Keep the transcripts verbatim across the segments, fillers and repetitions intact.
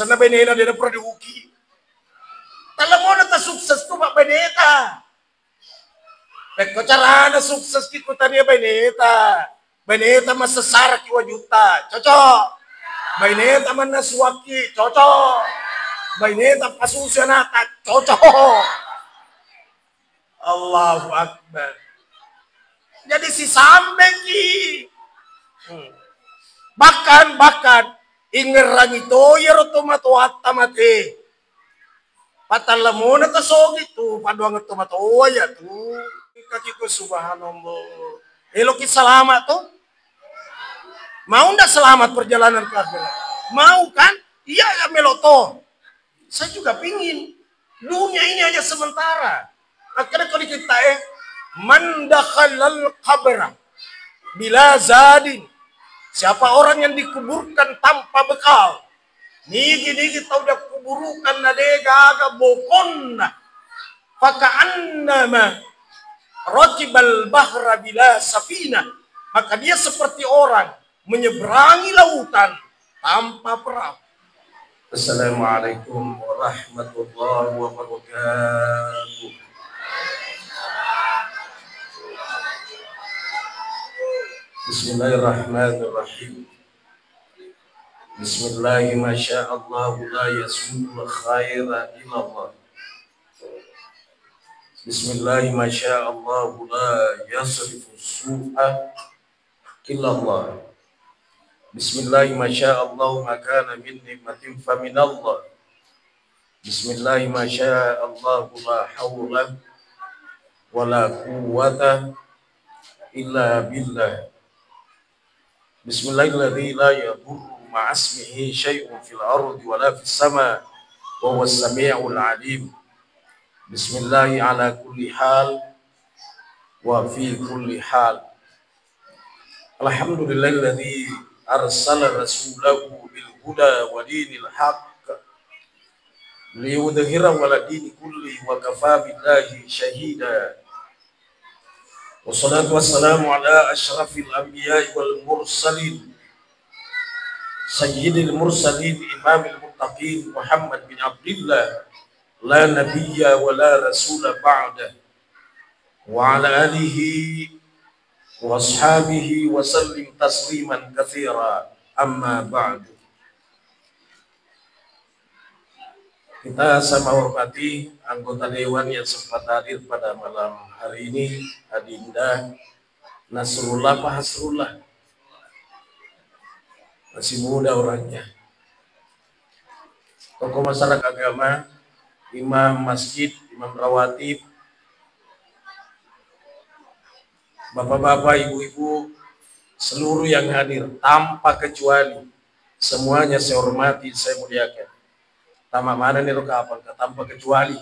Sana bainena de' pura diuki. Talemona ta sukses tu mabbaineta. Pekko carana sukses ki kutania baineta. Baineta massessaraki wajutta, cocok. Baineta mannasuakki, cocok. Baineta pasusu anata, cocok. Allahu Akbar. Jadi sisambeki. Hmm. Bahkan, bahkan ingerangi to iyaro tomatoatta mate. Patallamona tasogi tu, paduang tomatoa ya tu. Kakiku subhanallah. Eloki selamat tu. Mau ndak selamat perjalanan ke akhirat? Mau kan? Iya ya melo to. Saya juga pingin. Dunia ini hanya sementara. Makanya kalau kita eh, man dakhalal qabra bila zadin. Siapa orang yang dikuburkan tanpa bekal? Nigi-nigi tau dia kuburukan na de gaga bokonna. Faka'annama rakibal bahra bila safina. Maka dia seperti orang menyeberangi lautan tanpa perahu. Assalamualaikum warahmatullahi wabarakatuh. Bismillahirrahmanirrahim. Bismillahi masya Allah la yasudul khaira illallah. Bismillahi masya Allah la yasrifu su'a illallah. Bismillahi masya Allah ma kana min nikmatin faminallah. Bismillahi masya Allah la haula wala quwwata illa billah. Bismillahilladzi la yadurru ma'asmihi syai'un fil ardi wala fis sama wa huwas sami'ul alim. Bismillahi ala kulli hal wa fi kulli hal. Alhamdulillahilladzi arsala rasulahu bil huda wa dinil haq liyudhhirahu ala dini kulli wa kafa billahi syahida. Wassalatu wassalamu ala asyrafil anbiya'i wal mursalin, sayyidil mursalin, imamil muttaqin, Muhammad bin Abdillah, la nabiyya wa la rasula ba'dah, wa ala alihi wa ashabihi wa sallim tasliman katsira, amma ba'du. Kita sama hormati anggota dewan yang sempat hadir pada malam hari ini, Adinda Nasrullah apa Hasrullah? Masih muda orangnya. Tokoh masyarakat agama, imam masjid, imam rawatib, bapak-bapak, ibu-ibu, seluruh yang hadir tanpa kecuali, semuanya saya hormati, saya muliakan. Tama mana nih kapang tanpa kecuali.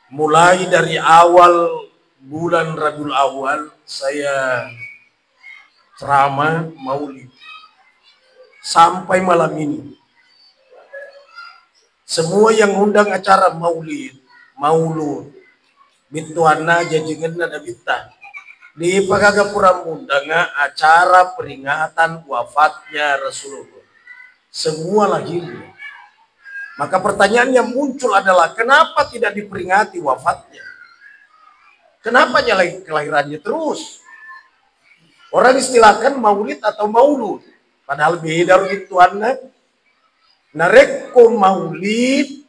Mulai dari awal bulan Rabiul Awal saya ceramah maulid sampai malam ini. Semua yang undang acara maulid, maulud, bittuanna jajangenna nabitta. Dipagaga pura mundanga acara peringatan wafatnya Rasulullah. Semua lahirnya. Maka pertanyaan yang muncul adalah kenapa tidak diperingati wafatnya? Kenapa nyalahi kelahirannya terus? Orang istilahkan maulid atau maulud. Padahal beda ro bittuanna. Narekko maulid,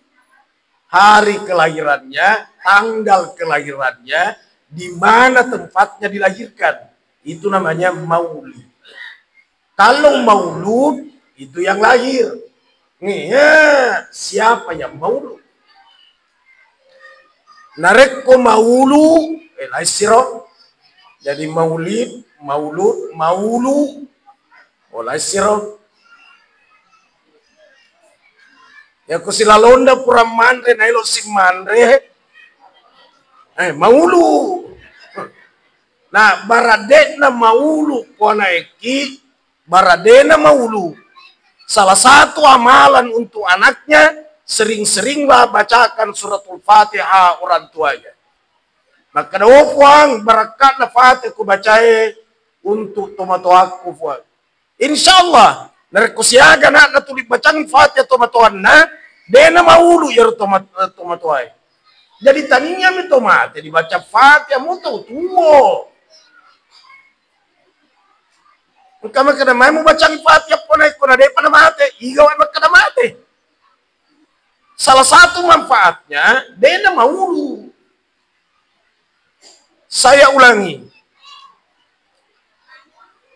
hari kelahirannya, tanggal kelahirannya, di mana tempatnya dilahirkan. Itu namanya maulid. Kalau maulud, itu yang lahir. Nih, ya, siapa yang maulud? Narekko maulu, eh, laissiro. Jadi maulid, maulud, maulu. Oh, laissiro. Ya, ku silalonda pura manre, nailo si manre. Eh, maulu. Nah, barade'na maulu, pona eki, baradena maulu. Salah satu amalan untuk anaknya, sering-seringlah bacakan suratul Fatihah orang tuanya. Makkeda, "Oh Puang, barakka'na Fatihah ku bacae, untuk tomatoakku, Fuad. Insya Allah, narekko siaga ana'na tuli bacang Fatihah tomatoanna, de' namaulu iyaro toma-, tomatoae. Jadi taniami to mate dibaca Fatihah, mu tau tuo. Engka makkeda, "Mai mubacang Fatihah pona ikko na de'pa namate." Iga wa makkeda mate. Salah satu manfaatnya, de' namaulu. Saya ulangi.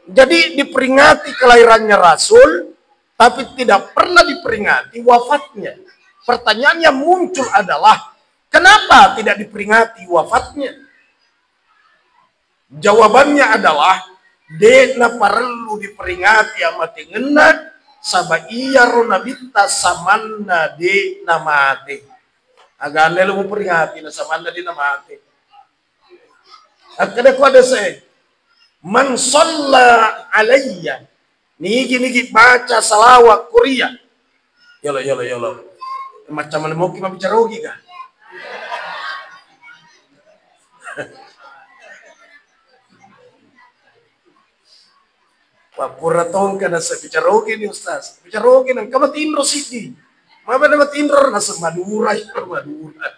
Jadi diperingati kelahirannya Rasul, tapi tidak pernah diperingati wafatnya. Pertanyaan yang muncul adalah, kenapa tidak diperingati wafatnya? Jawabannya adalah, de' naparellu diperingati amatengenna, saba' iyaro nabitta samanna de' namate. Aga anre lo muperingati na samanna de' namate. Akkeda ko ada se, "Man shalla alayya," nigi-nigi baca salawat ko ria. Yolo, yolo, yolo. Macam mana mau kita bicara ogi kah? Wah, pura tongka nasa bicara ogi ni, Ustaz. Bicara ogi nang kama tinro siddi. Mapa nama tinro nasa Madura, ya, Madura.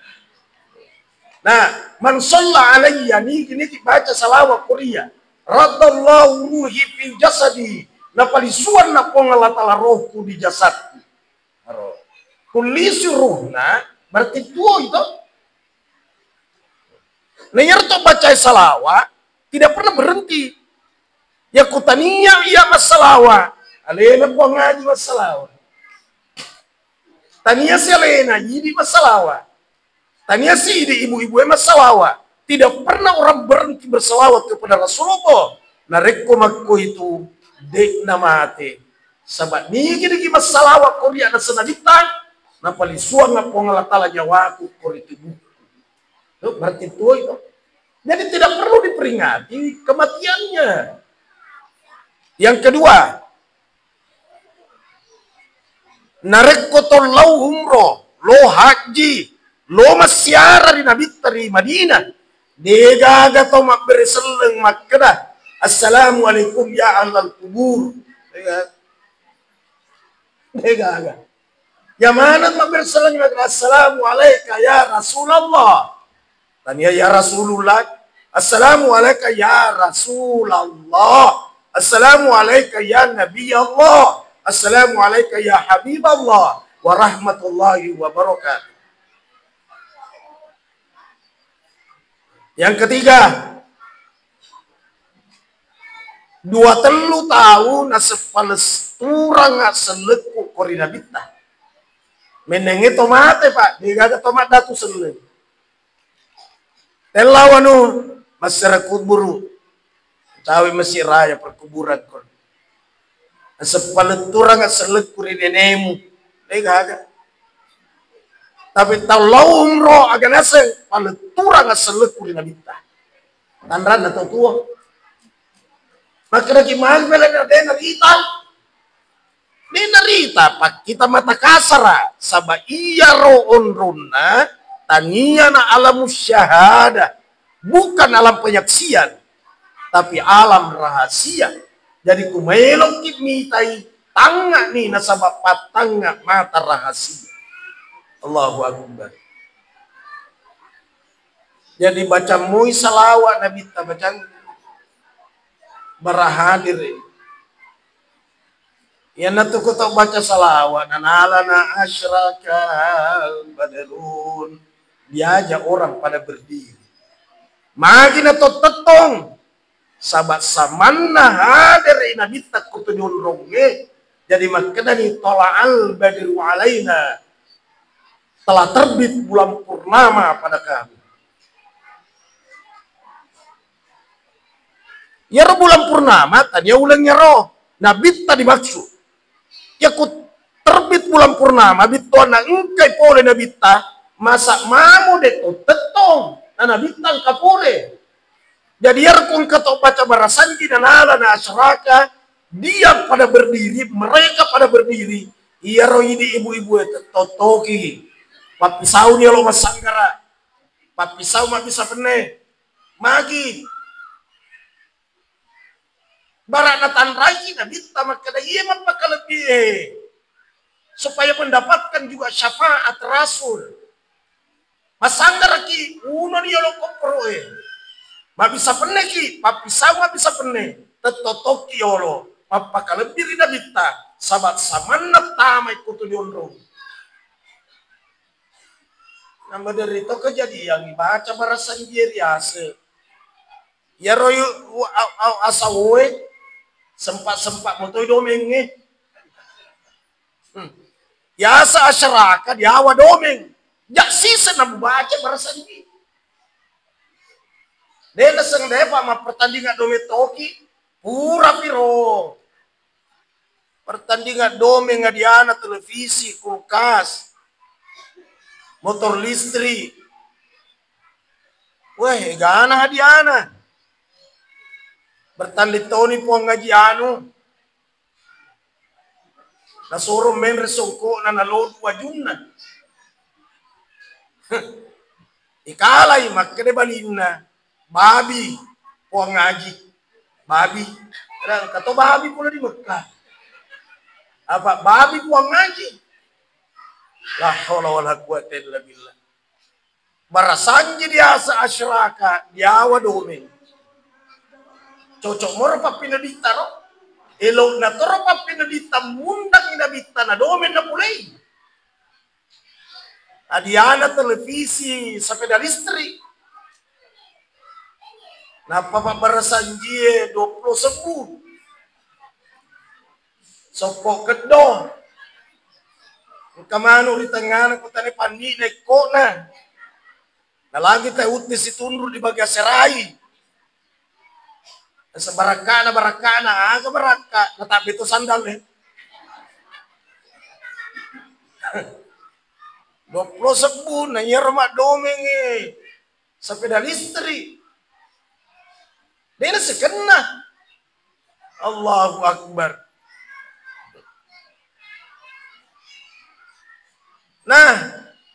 Nah, "Man shalla alayya," niki, niki baca salawat ko ria. "Raddallahu ruhi fi jasadi." Napalisuanna Puang Allah Ta'ala rohku di jasadku. Aro. Kullisi ruhna, berarti tuo itu. Nah, iyaro to baca salawat, tidak pernah berhenti. Ya kutania iya massalawa, alena Puang Haji massalawa. Tania si alena idi massalawa. Tania si idi ibu-ibu e massalawa. Tidak pernah orang berhenti bersalawat kepada Rasulullah. Narekko makko itu, de' namate. Saba' nigi-nigi massalawa ko ria nasa nabitta, napalisuang Puang Allah Ta'ala nyawaku ko ri tubuh. Tuh, berarti tuo itu. Jadi tidak perlu diperingati kematiannya. Yang kedua, narekko to lao umroh, lo haji, lo massiara ri nabitta ri Madinah, degaga to mabbere selleng makkeda, "Assalamualaikum ya ahlal kubur." Degaga. Degaga. Ya mana mabbere selleng, "Assalamu alaika ya Rasulullah." Tania ya Rasulullah. "Assalamu alaika ya Rasulullah. Assalamu alaika ya Nabi Allah. Assalamu alaika ya Habib Allah. Wa rahmatullahi wa barakatuh." Yang ketiga, dua tellu tau naseppalesturang sellekku ko ri nabitta. Menengnge to mate, Pak, degaga to maddatu selleng. Tellawanu massara kuburu. Cawe masih raya perkuburan kon. Seppaletturang sellekku ri nenemu. Degaga. Tapi tau lao umroh aga naseng, paletturang sellekku ri nabitta. Tanranna tau tuo. Makkedaki, "Magi bela na dena rita?" Dena rita, pakkita mata kasara, saba iyaro onronna tania na alamus syahadah. Bukan alam penyaksian, tapi alam rahasia. Jadi, ku maelokki mitai, tangngani nasaba pattangnga mata rahasia. Allahu Akbar. Jadi, baca mui salawat Nabitta, bacang bara hadir. Iyanatu ko tau baca salawat, nanalana asyraqal badrun, diajak orang pada berdiri. Magi na to tettong, saba samanna hadir i Nabitta ko to jonrongnge, jadi makkedani, "Tola'al badru alaina," telah terbit bulan purnama pada kami. Iyaro bulan purnama tania uleng iyaro, Nabitta dimaksud. Yakku terbit bulan purnama, bittuanna engkai pole Nabitta, masa mamo de to tettong, na Nabitta engka pole. Jadi iyaro ko engka to baca barasanji nanala na asyraka, dia pada berdiri, mereka pada berdiri, iyaro idi ibu-ibu e tettottoki, pappisauni olo massanggara, pappisau mabbissa penne, magi. Bara natanrangi Nabitta makkeda, iya mappakalebbi e, supaya mendapatkan juga syafaat Rasul. Massanggaraki unoni yolo kopporo e. Mabbissa penneki, pappisau mabbissa penne, tettotokki yolo, mappakalebbi ri Nabitta, saba samanna tamai kutu dionrong. Namaderri to kejadian baca barasanjie riase. Iyaro yu-, u-, au-, au-, asawoe, sempa-sempa motoi domengnge. Hmm. Yasa asyaraka diawa domeng. Jak siseng namubaca barasanji. De naseng depa mappertandingan domeng toki. Pura piro. Pertandingan domeng adiana televisi, kulkas, motor listrik. Weh, egana hadiana. Bertanding toni Puang Haji anu. Nasoro menre songkokna nalodu wajunna. Ikalai makkeda balinna, babi Puang Haji. Babi. Ada engka to babi pula di Mekah. Apa babi Puang Haji? La haula wala quwwata illa billah. Barasanji diasa asyraka, diawa domeng. Cocok moro pappinaditta ro. Elokna toro pappinaditta mundangi nabitta na domeng napulei. Adiana televisi, sepeda listrik. Nappa pabbarasanjie dua puluh sebbu. Sokko keddo. Engka manu ri tengngana kotane panni'na ikkona. Nalagi tautti situnru di bagian serai. Sebarakkana, barakkana, aga barakka, natabbe to sandal e. Dua puluh sebbu, na iyaro maddomeng e. Sepeda listrik. Dena sekenna. Allahu Akbar. Nah,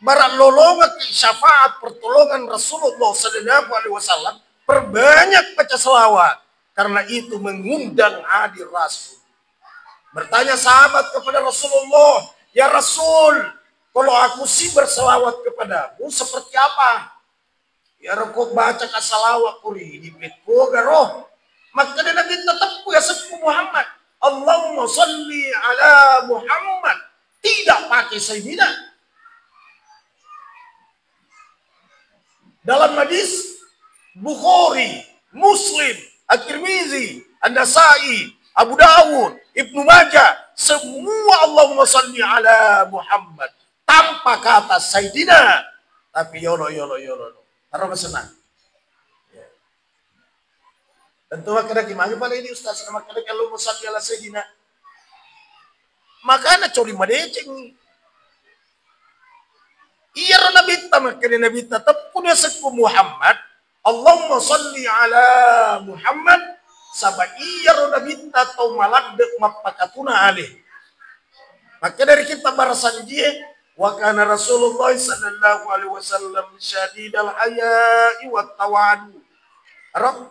bara lolongekki syafaat pertolongan Rasulullah sallallahu alaihi wasallam, perbanyak baca selawat, karena itu mengundang hadir Rasul. Bertanya sahabat kepada Rasulullah, "Ya Rasul, kalau aku sih berselawat kepadamu seperti apa?" Iyaro ko bacaka salawat ko ri idi pekkoga ro. Makkeda Nabitta, "Teppu yasekku Muhammad. Allahumma salli ala Muhammad." Tidak pakai Sayyidina. Dalam hadis Bukhari, Muslim, At-Tirmizi, An-Nasai, Abu Dawud, Ibnu Majah, semua Allahumma salli ala Muhammad. Tanpa kata Sayyidina, tapi yolo, yolo, yolo. Taro masenna. Tentu makkedaki, "Magi pale ini Ustaz, na makkedaki Allahumma salli ala Sayyidina." Makana coli madeceng. Iyaro Nabitta, makkeda Nabitta, "Teppuni asekku Muhammad, Allahumma salli ala Muhammad," saba iyaro Nabitta tau maladde mappakatuna ale. Makkeda ri kitta barasanjie, "Wa kana Rasulullah sallallahu alaihi wasallam syadidal haya'i wat tawadu." Aro?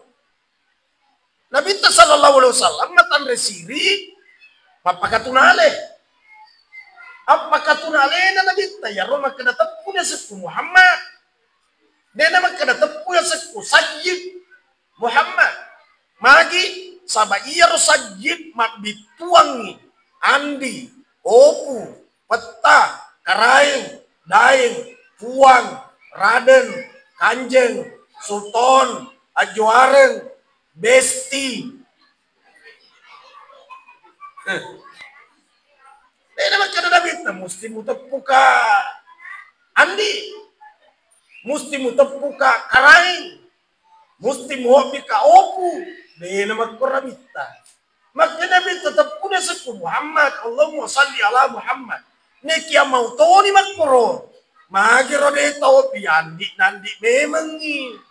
Nabitta sallallahu alaihi wasallam matanre siri mappakatuna ale. Appakatuna alena Nabitta iyaro makkeda, "Teppuni asekku Muhammad." Dena makkeda, "Teppu yasekku Sayyid Muhammad." Magi? Saba iyaro Sayyid mabbittuangngi Andi, Opu, Petta, Karaeng, Daeng, Puang, Raden, Kanjeng, Sultan, Ajuareng, Besti. Dena makkeda Nabitta, "Musti muteppuka Andi, musti muteppuka Karaeng, musti muhobbika Opu." Dena makkoro Nabitta. Makkeda Nabitta, "Teppuni asekku Muhammad, Allahumma salli ala Muhammad." Nekia mau toni makkoro. Magiro de tau pi Andi, Nandi memengngi.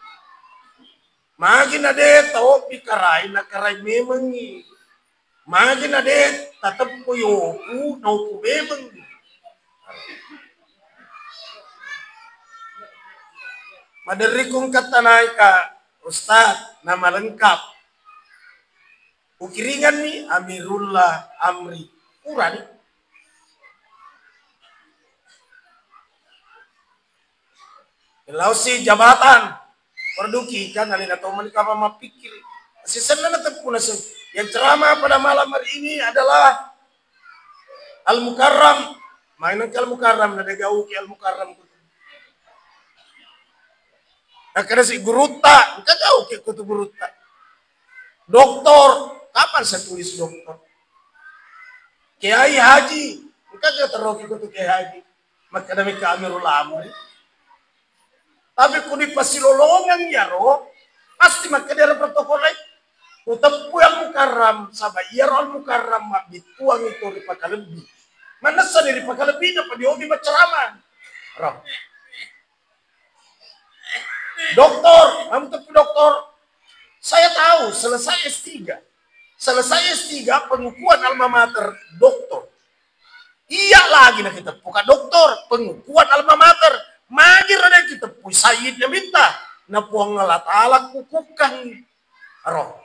Magi na de taobbi Karaeng, na Karaeng memengngi. Magi na de tateppu Opu, na Opu memengngi. Maderri ku engka tanaika Ustaz, na malengkap. Ukiringanni Amirullah Amri. Purani. Lao si jabatan. Perduki kan alena to mani kama mappikiri. Sisenna na teppu naseng. Yang ceramah pada malam hari ini adalah Al-Mukarram. Main ke Al-Mukarram, na degauki Al-Mukarram. Nakkeda si gurutta, engka gauki kutu gurutta. Doktor, kapan saya tulis doktor? Kiai Haji, engka ga teroki kutu Kiai Haji. Makkeda mika Amirul Amri. Tapi ku dipasilolongeng iyaro, pasti makkeda ero protokol e. Uteppu Al-Mukarram, saba iyaro Al-Mukarram mabbittuang itu ripakalebbi. Manessa di ripakalebbi, napa diogi macceramah. Roh. Doktor, kamu tepi doktor. Saya tahu, selesai S tiga. Selesai S tiga, pengukuhan alma mater doktor. Iya lagi na kita buka doktor, pengukuhan alma mater. Magi rada kita pui sayyid nabitta. Na Puang Allah Ta'ala kukukang roh.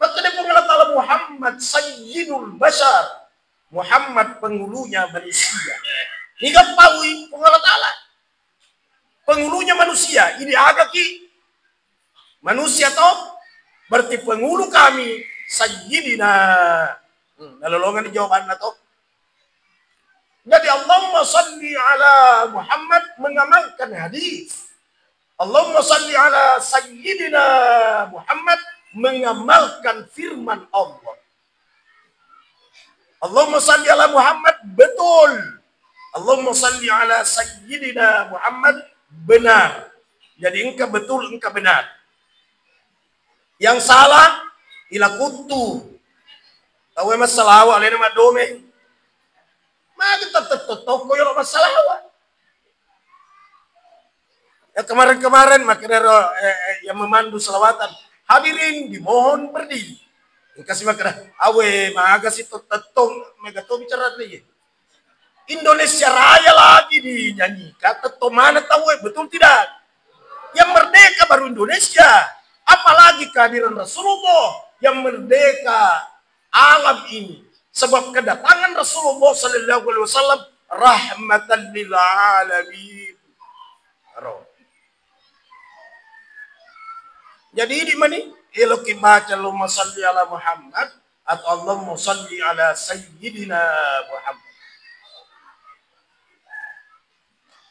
Maka dia Puang Allah Ta'ala Muhammad sayyidul bashar. Muhammad pengulunya manusia. Niga paui Puang Allah Ta'ala. Pengulunya manusia, ini agaki manusia to, berarti pengulu kami sayyidina. Hmm, nalolongan jawabanna to. Jadi Allahumma salli ala Muhammad mengamalkan hadis. Allahumma salli ala sayyidina Muhammad mengamalkan firman Allah. Allahumma salli ala Muhammad, betul. Allahumma salli ala sayyidina Muhammad, benar. Jadi engka betul, engka benar. Yang salah, ila kuttu. Tau e massalawa, alena maddomeng. Magi tetep tokko yolo massalawa. Ya, kemarin-kemarin makkedaro, eh, eh, yang memandu selawatan, "Hadirin dimohon berdiri." Engkasi makkeda, "Awe, maga si to tettong, mega to bicara ye." Indonesia Raya lagi dinyanyikan, tettong mana tahu, eh, betul tidak? Yang merdeka baru Indonesia, apalagi kehadiran Rasulullah yang merdeka alam ini. Sebab kedatangan Rasulullah sallallahu alaihi wasallam rahmatan lil alamin. Ro. Jadi di mani eloki baca Allahumma salli ala Muhammad atau Allahumma salli ala sayyidina Muhammad.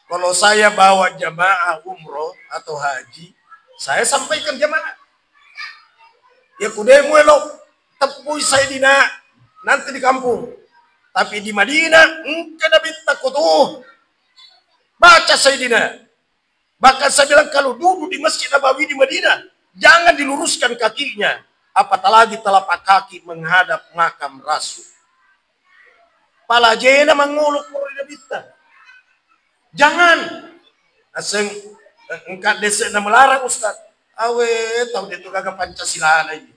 Kalau saya bawa jamaah umroh atau haji, saya sampaikan jamaah. Ya kudemu elo teppui Sayyidina nanti di kampung. Tapi di Madinah engka nabitta kutu baca Sayyidina. Bahkan saya bilang kalau duduk di Masjid Nabawi di Madinah, jangan diluruskan kakinya, apatah lagi telapak kaki menghadap makam Rasul. Palajena mangolo pura ri nabitta. Jangan. Aseng, eh, engka dese na melarang, Ustaz. Awe, tau de tu gaga Pancasila na ini.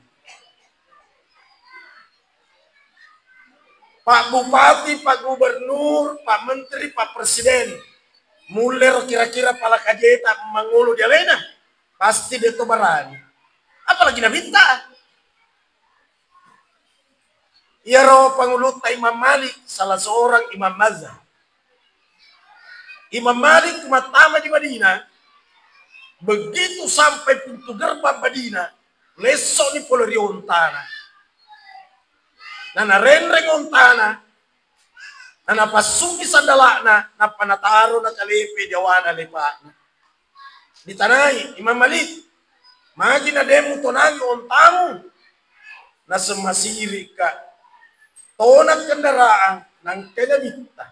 Pak Bupati, Pak Gubernur, Pak Menteri, Pak Presiden. Mullero kira-kira pala kajeta mangolo di alena. Pasti de to barani. Apalagi nabitta. Iyaro pangulutta Imam Malik, salah seorang imam mazhab. Imam Malik mattama di Madinah, begitu sampai pintu gerbang Madinah, lessoni pole ri ontana. Nanarenreng ontana, nanapassuki sandala'na, nappa nataro nakalepe jawana lepa'na. Ditanai Imam Malik, "Magi na de mutonangi ontamu?" Naseng, "Masirika. Tona kendaraan, nangkena bitta."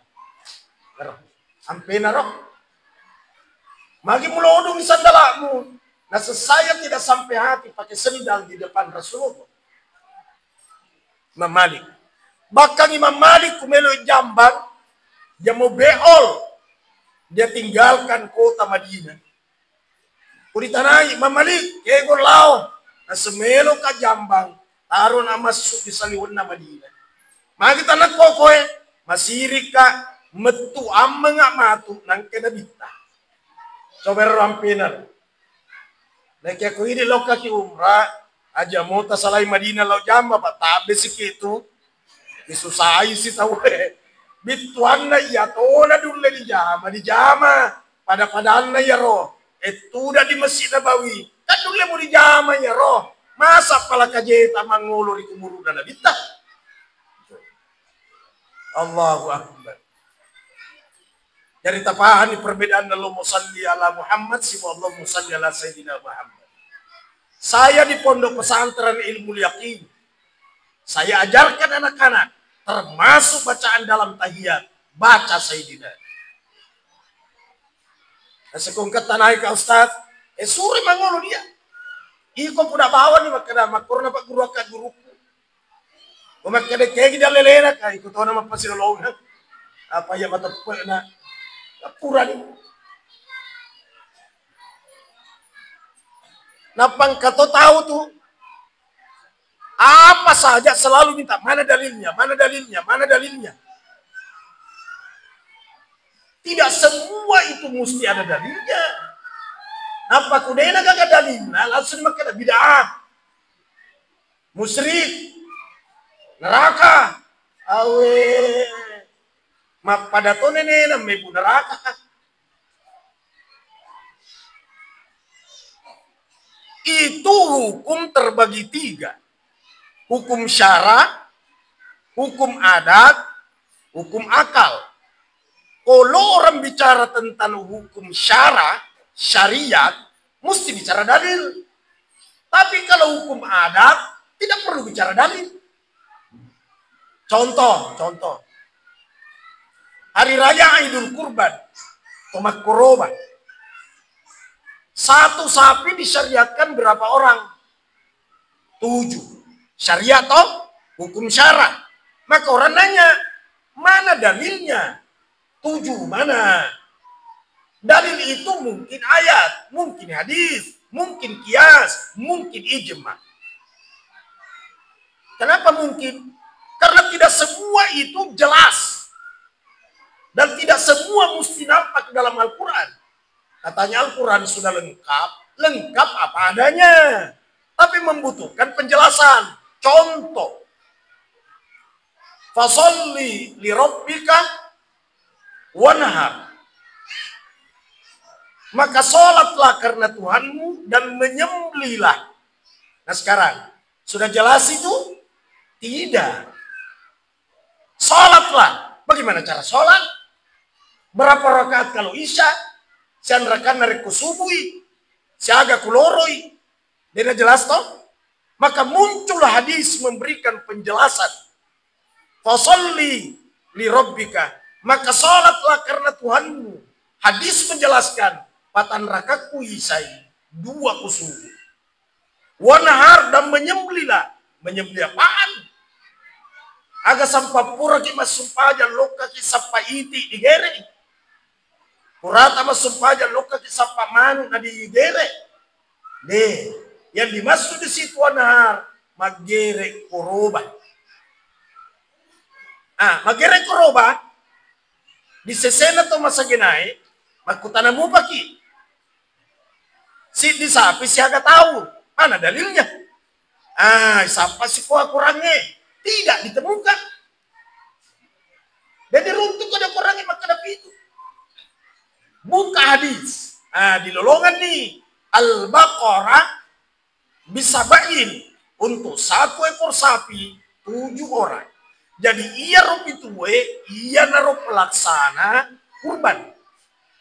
Ero, ampena ro. "Magi mulodong sandala'mu?" Naseng, "Saya tidak sampai hati pakai sendal di depan Rasulullah." Imam Malik. Bahkan Imam Malik ku melo jambang, jamo be'ol, dia tinggalkan kota Madinah. Ku ditanai, "Imam Malik, kego lao?" Naseng, "Melo ka jambang, taro na massu di saliwenna Madinah." "Magi tanakko koe?" "Masirika, mettu ammenga matu nangke nabitta." Coba ro ampena. Nakke ko idi lokkaki umrah, Aja mota salai Madinah lao jama, Pak, tabbe siki tu. Disusai si tau e. Bittuanna iya tona dulle dijama, dijama. Pada-padanna iyaro. E, tuda di Masjid Nabawi. Kan dulle mu dijama iyaro. Masa pala kajeta mangolo ri kuburu'na Nabitta? Allahu Akbar. Jadi tapahami perbedaanna Allahumma salli ala Muhammad sibawa Allahumma salli ala Sayyidina Muhammad. Saya di Pondok Pesantren Ilmu Yakin, saya ajarkan anak-anak, termasuk bacaan dalam tahiyat, baca Sayyidina. Nasekongketta naik ka Ustaz, eh, suri mangolo dia. Iko puda bawani makkeda, makkorona Pak Guru, akka guruku. Ko makkeda kegi dalelena, ka iko tona mappasilolongang. Apa iya mateppe'na? Purani. Nappa engka to tau tu, apa saja selalu minta, "Mana dalilnya? Mana dalilnya? Mana dalilnya?" Tidak semua itu mesti ada dalilnya. Nappa ku de'na gaga dalilna, langsung makkeda bid'ah. Musyrik, neraka, awe, mappada to nenena mebbu neraka. Itu hukum terbagi tiga. Hukum syara, hukum adat, hukum akal. Kalau orang bicara tentang hukum syara, syariat, mesti bicara dalil. Tapi kalau hukum adat, tidak perlu bicara dalil. Contoh, contoh. Hari Raya Idul Kurban, to makkoroba. Satu sapi disyariatkan berapa orang? Tujuh. Syariat toh? Hukum syara. Maka orang nanya, "Mana dalilnya?" Tujuh mana? Dalil itu mungkin ayat, mungkin hadis, mungkin kias, mungkin ijma. Kenapa mungkin? Karena tidak semua itu jelas. Dan tidak semua mesti nampak dalam Al-Quran. Katanya Al-Quran sudah lengkap, lengkap apa adanya. Tapi membutuhkan penjelasan. Contoh, "Fasalli li rabbika wanhar." Maka sholatlah karena Tuhanmu dan menyembelihlah. Nah, sekarang, sudah jelas itu? Tidak. Sholatlah. Bagaimana cara sholat? Berapa rakaat kalau isya? Sian rakaat narekko subui? Siaga kuloroi? Dena jelas toh? Maka muncul hadis memberikan penjelasan. "Fasalli li rabbika." Maka sholatlah karena Tuhanmu. Hadis menjelaskan, "Patan rakakku isai, dua kusubu." "Wanhar," dan menyembelihlah. Menyembelih apaan? Aga sampa puraki massumpajang lokkaki sappa iti digere. Purata massumpajang lokkaki sappa manu na digere. Deh, yang dimaksud di situ wanhar, maggere koroba. Ah, maggere koroba, di sesena to masagenae, makkutana mupaki. Siddi sapi siaga tau, mana dalilnya? Ah, sampa sikoa Qurangnge, tidak ditemukan. Jadi runtuk ada Qurangnge makkeda pitu. Buka hadis. Ah, di lolongan ni Al-Baqarah bisabain, untuk satu ekor sapi tujuh orang. Jadi iyaro pitue iyanaro pelaksana kurban.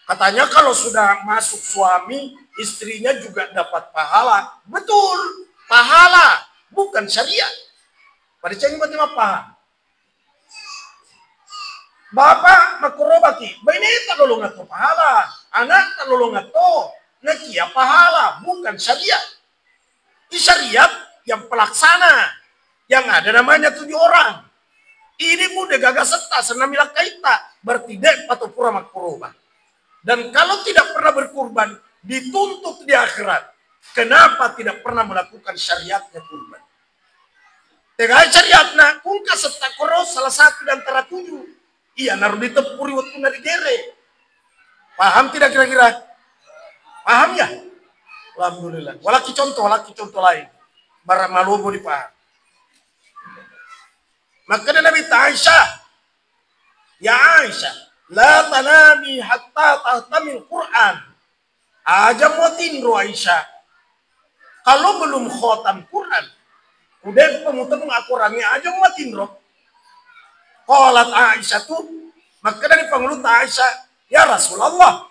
Katanya kalau sudah masuk suami, istrinya juga dapat pahala. Betul, pahala, bukan syariat. Pada ceng berarti apa? Bapa makkorobaki, baineta lolongatto pahala, anakta lolongatto, nakia pahala, bukan syariat. Di syariat yang pelaksana, yang ada namanya tujuh orang. Ini mu degaga setta senna milakkaitta, berarti de'pa to pura makkoroba. Dan kalau tidak pernah berkurban, dituntut di akhirat. Kenapa tidak pernah melakukan syariatnya kurban? Tegai syariatna, kungka setta koro salah satu di antara tujuh. Iyanaro diteppu ri wettunna digere. Paham tidak kira-kira? Paham ya? Alhamdulillah. Walaki contoh, walaki contoh lain. Bara malobo di paha. Makkeda Nabitta Aisyah, "Ya Aisyah, la tanami hatta tahtamil Qur'an." Aja muatinro Aisyah. Kalau belum khotam Quran, udah pemutem akorangnge aja muatinro. Qalat Aisyah tu, makkeda ni pangulutta Aisyah, "Ya Rasulullah,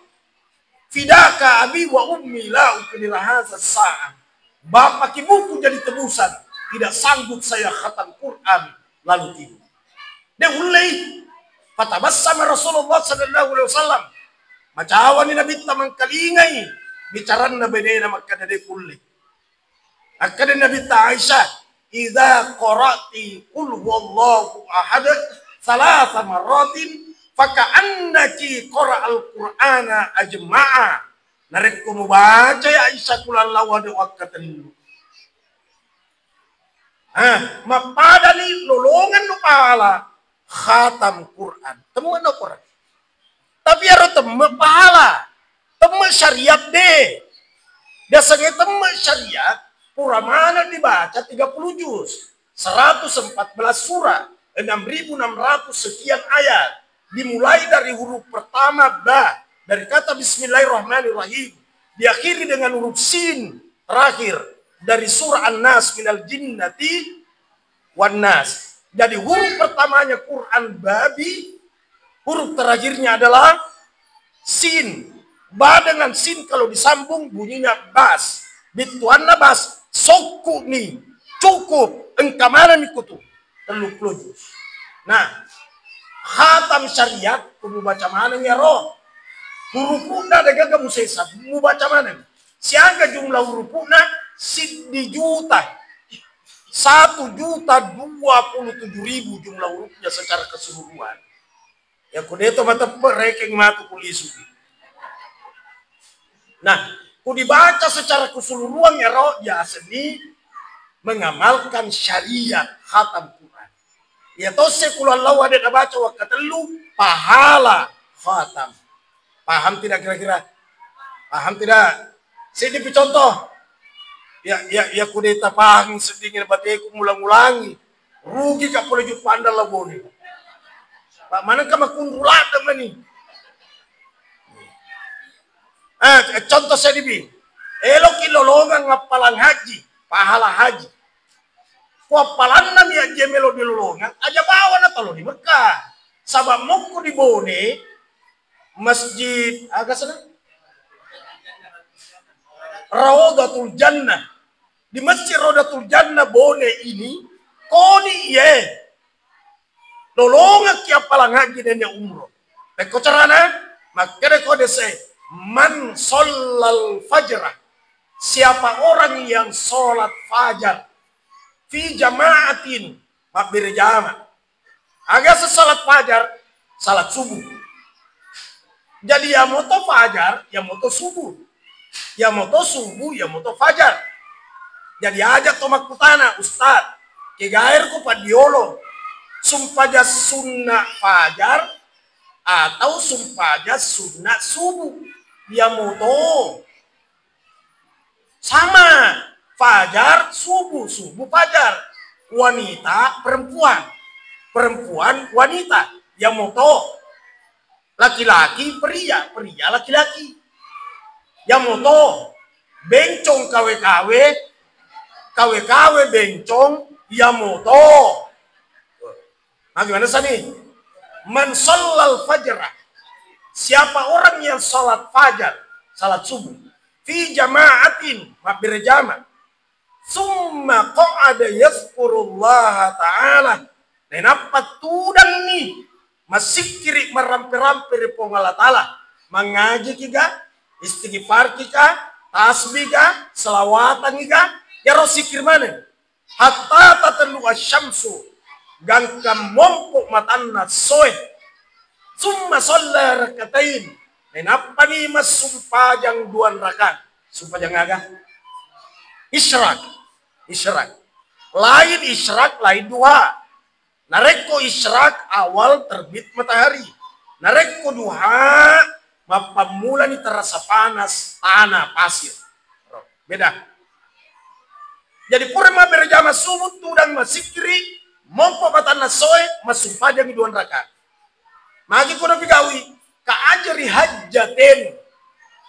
fidaka abi wa ummi la uqdira hadza sa'ah." Bapak ibuku jadi tebusan, tidak sanggup saya khatam Quran lalu tidur. De ullei. Fatabassama Rasulullah sallallahu alaihi wasallam. Macawani Nabitta mangkalingai bicaranna benena makkeda de kulle. Akkeda Nabitta Aisyah, "Idza qara'ti qul huwallahu ahad salasa marratin faka'annaki qara'al Qur'ana ajma'a." Narekko mubaca ya Aisyah kulallau ada wakkatellu. Ah, mappadani lolongennu pahala khatam Quran. Temme'na Quran. Tapi ero temme pahala, temme syariat de. Biasanya temme syariat, pura maneng dibaca tiga puluh juz, seratus empat belas surah, enam ribu enam ratus sekian ayat. Dimulai dari huruf pertama ba, dari kata bismillahirrahmanirrahim, diakhiri dengan huruf sin terakhir dari surah An-Nas, minal jinnati wan nas. Jadi huruf pertamanya Quran babi, huruf terakhirnya adalah sin. Ba dengan sin kalau disambung bunyinya bas. Bittuanna bas, sokku ni, cukup, engka maneng ni kutu. Tellu puluh juz. Nah, khatam syariat, ku mubaca maneng ya roh. Hurupu'na degaga musesa, mubaca maneng. Siaga jumlah hurupu'na? Siddi juta. Satu juta dua puluh tujuh ribu jumlah hurufnya secara keseluruhan. Ya, ku deto mateppe rekeng matu kulisu. Nah, ku dibaca secara keseluruhan ya roh jaseni mengamalkan syariat khatam Quran. Ya tosse kulallau ada nabaca wakkatellu pahala khatam. Paham tidak kira-kira? Paham tidak? Seddi pi contoh. Ya, ya, ya ku deta pahang seddingin bateku mulang-ulangi. Rugi ka pole jupanda laboni. Pak manengka makunru ladde mani. Eh, contoh seddi pi. Eloki lolongang appalang haji, pahala haji. Ku appalanna mi ajje melo dilolongang, aja bawa na talo di Mekah. Sabab mokko di Bone, Masjid, aga sana? Raudhatul Jannah. Di Masjid Raudhatul Jannah Bone ini, koni ye. Lolongekki appalang haji nennia umroh. Pekko carana, makkeda ko dese, "Man shallal fajra." Siapa orang yang sholat fajar fi jama'atin, mabbere jama. Aga salat fajar, salat subuh. Jadi yamoto fajar, yamoto subuh. Yamoto subuh, yamoto fajar. Jadi aja to makkutana, "Ustaz, kegaer ku paddiolo, sumpaja sunna fajar atau sumpaja sunna subuh?" Yamoto. Sama, fajar, subuh, subuh, fajar. Wanita, perempuan. Perempuan, wanita. Yamoto. Laki-laki, pria, pria, laki-laki. Yamoto. Bencong, kawe-kawe. Kawe-kawe, bencong. Yamoto. Nah, gimana sani? "Man shallal fajra." Siapa orang yang salat fajar, salat subuh, fi jama'atin, mabbere jama, summa qa'ada yazkurullaha ta'ala, nainappa tudanni massikkiri, marampe-rampe ri Puang Allah Ta'ala, mangaji ki ga, istighfar ki ga, tasbih ga, selawatan ki ga, yaro sikkir maneng. Hatta tatlu asyamsu, gangka mompo matanna soe. Summa shalla rakatain, nainappani massumpajang duan rakaat. Sumpajang aga? Isyraq. Isyraq. Lain isyraq, lain duha. Narekko isyraq, awal terbit matahari. Narekko duha, mappammulani terasa panas tanah pasir. Beda. Jadi pura mabberejama subuh tudang masikkiri, mompo matanna soe, massumpajangi dua rakaat. Magi kono pigawi, ka ajri hajjatin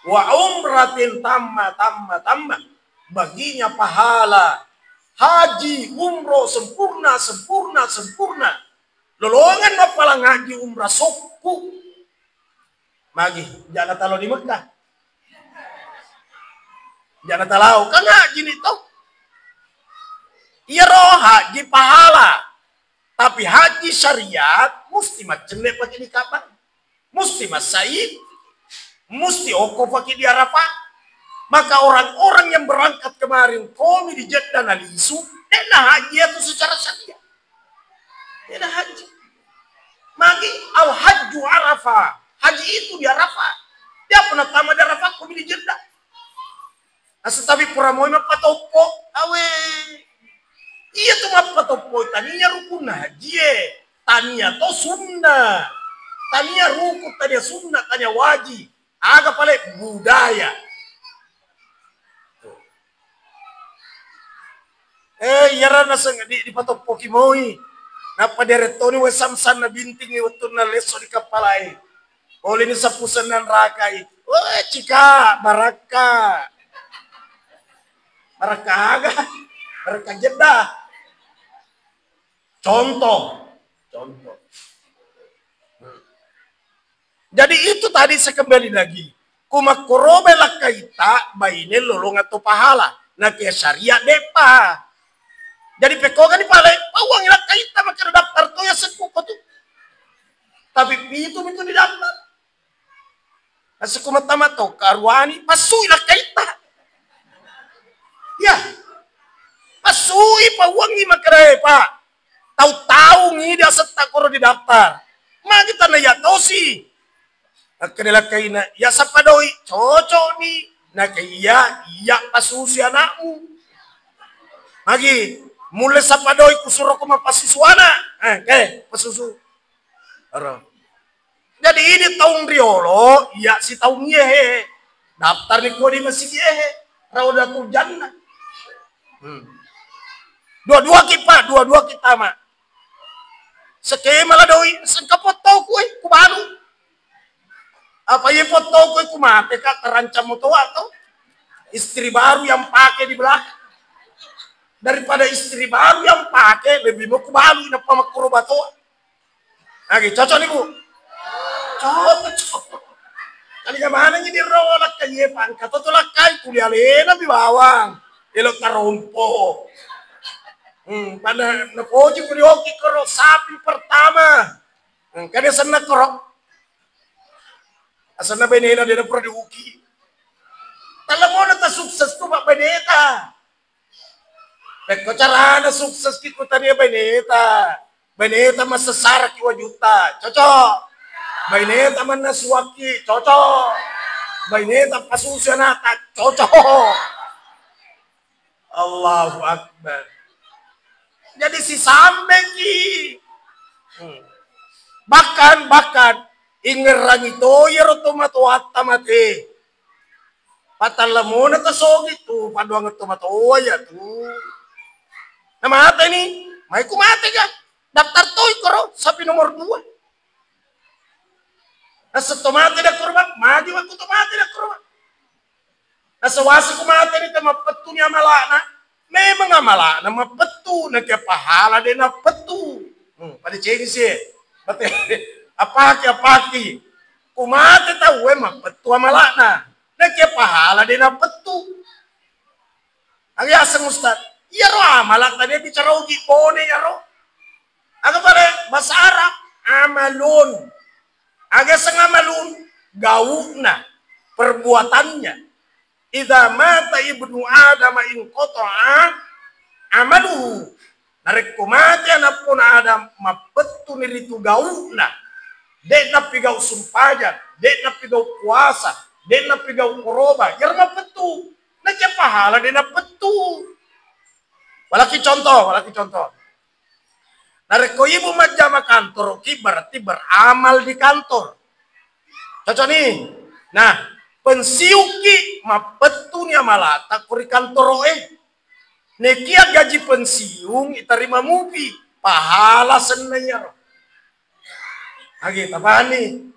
wa umratin tamma, tamma, tamma. Baginya pahala haji umroh sempurna, sempurna, sempurna. Lolongan mappalang haji umrah sokku. Magi, jana talo di Mekah. Jana talau, kan haji ni to. Iyaro haji pahala. Tapi haji syariat musti maccenne pake di Ka'bah. Musti massai, musti okko pake di Arafah. Maka orang-orang yang berangkat kemarin komi di Jeddah nalisu, dena haji itu secara syariat. Dena haji. Magi al-hajju Arafah. Haji itu di Arafah. Dia pernah tama di Arafah, komi di Jeddah. Asa tapi pura moi mappatoppo. Awe. Iya tu mappatoppo, tania rukunna hajie. Tania to sunna. Tania rukun, tania sunna, tania wajib. Aga pale budaya. Eh, iyaro naseng di, dipatoppoki moi. Nappa diarettoni wae samsanna bintingi wettunna lesso di kappalae. Olini sappu sennang rakai. Weh, cika, barakka. Barakka aga? Barakka Jeddah. Contoh. Contoh. Jadi itu tadi saya kembali lagi. Kumakkorobe lakkaita baine lolong atau pahala. Nakia syariat depa. Jadi pekkogani pale, pauangi lakkaita makkeda daftar to ya sekku ko tu. Tapi pitu mitu di daftar. Asekku mattama to, karuani, passui lakkaita. Ya. Passui pauangi makkeda, eh, Pak. Tau-tau ngida setta koro di daftar. Magi tanna iya tosi. Akkeda lakkaina, iya sappa doi, cocok ni. Naka iya, iya pasusu anakmu. Magi, mulle sappa doi kusuroko mappasusu anak. Eh, eh, pasusu. Aro. Jadi ini taung riolo, iya sitaung iyehe. Daftar ni kodi masigi ehe. Raudatul Jannah. Hmm. Dua-dua ki, Pak, dua-dua ki tama. Sekema la doi, sengka fotoku, eh, kubalu. Apa iya fotoku, eh, kumate, Kak, terancam motoa to. Istri baru yang pakai di belakang. Daripada istri baru yang pakai, lebih mau kubalu, nappa makkoro batoa. Oke, cocok nih, Bu? Cocok. Kali manengi di ro lakkai, iya pangkat to lakkai, kuliah lena mi bawang. Elo tarompo. Hmm, pada napoji ku dioki koro sapi pertama. Hmm, kada senna koro. Asenna benena dia pura diuki. Talemona ta sukses tu mak beneta. Pekko carana sukses ki kutania baineta. Baineta massessaraki wajuta. Cocok. Baineta mannasuakki. Cocok. Baineta pasusu anata. Cocok. Allahu Akbar. Jadi sisambeki. Hmm. Bahkan, bahkan ingerangi to iyaro tomatoatta mate. Patallamona tasogi tu, paduangeng tomatoa iya tu. Namateni, mai ku mate ga? Daftar toi koro sapi nomor dua. Naseng to mate dakkoro, Bang, magi waktu to mate dakkoro, Bang. Nasewasi ku mate ni temappettu ni amalana. Memang amalana mappettu, nakia pahala de nappettu. Hmm, pada cengsi. Mate, apaki, apaki. Ku mate tauwe mappettu amalana. Nakia pahala de nappettu. Aga yaseng Ustaz? Iyaro amala tadi bicara ugi bone iyaro. Aga pale bahasa Arab? Amalun. Aga seng amalun? Gauna, perbuatannya. Idza mata ibnu Adam inqata'a amaluhu. Narekko mate anappona Adam, mappettuni ritu gauna. De nappigau sumpajang, de nappigau puasa, de nappigau koroba. Iyaro mappettu. Nakia pahala de nappettu. Walaki contoh, walaki contoh. Narekko ibu majjama kantoroki, berarti beramal di kantor. Cocok ni? Nah, pensiunki, mappettuni amalata ko ri kantoroe. Nekia gaji pensiung itarima mupi, pahala senna iyaro. Age, tapahani?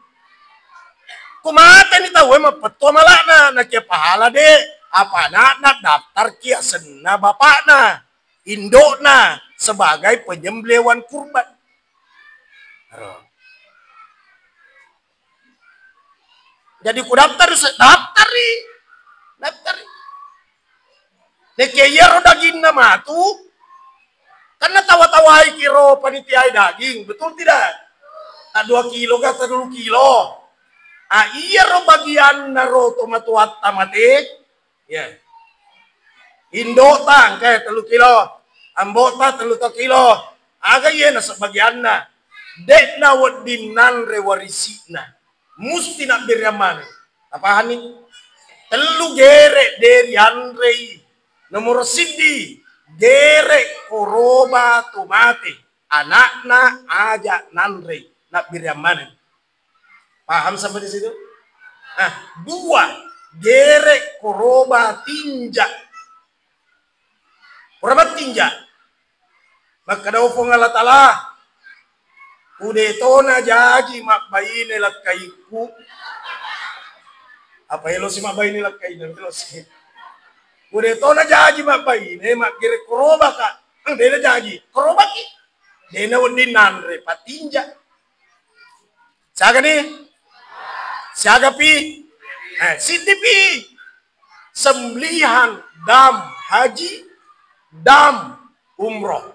Ku mateni tauwe mappetto amala'na, nakia pahala de, apa ana'na daftarki asenna bapakna, indokna sebagai penyembelihan kurban. Ero. Jadi ku daftar se-, daftari. Daftari. Nekia iyaro daginna matu, kan natawa-tawaiki ro panitiai daging, betul tidak? Tak dua kilo kah, tak dua kilo. Ah, iyaro bagianna ro to matuatta mate, ya. Indota engka tellu kilo, ambota tellu to kilo. Aga iye naseng bagianna. De'na wedding nanre warisi'na. Musti nabbere ammane. Tapahani? Tellu gere de rianrei. Nomoro siddi, gere koroba to mate. Anakna aja nanrei. Nabbere ammane. Paham sampai di situ? Nah, dua, gere koroba tinja. Pura mattinja. Makkeda Puang Allah Taala, "Ude tona jaji mabbaine lakkaikku." Apa elosi mabbaine lakkaina, elosi. "Ude tona jaji mabbaine, maggere korobaka." Ang dena jaji, korobaki. Dena wedding nanre, patinja. Siaga ni? Siaga pi? Eh, siddi pi. Sembelihan dam haji, dam umroh.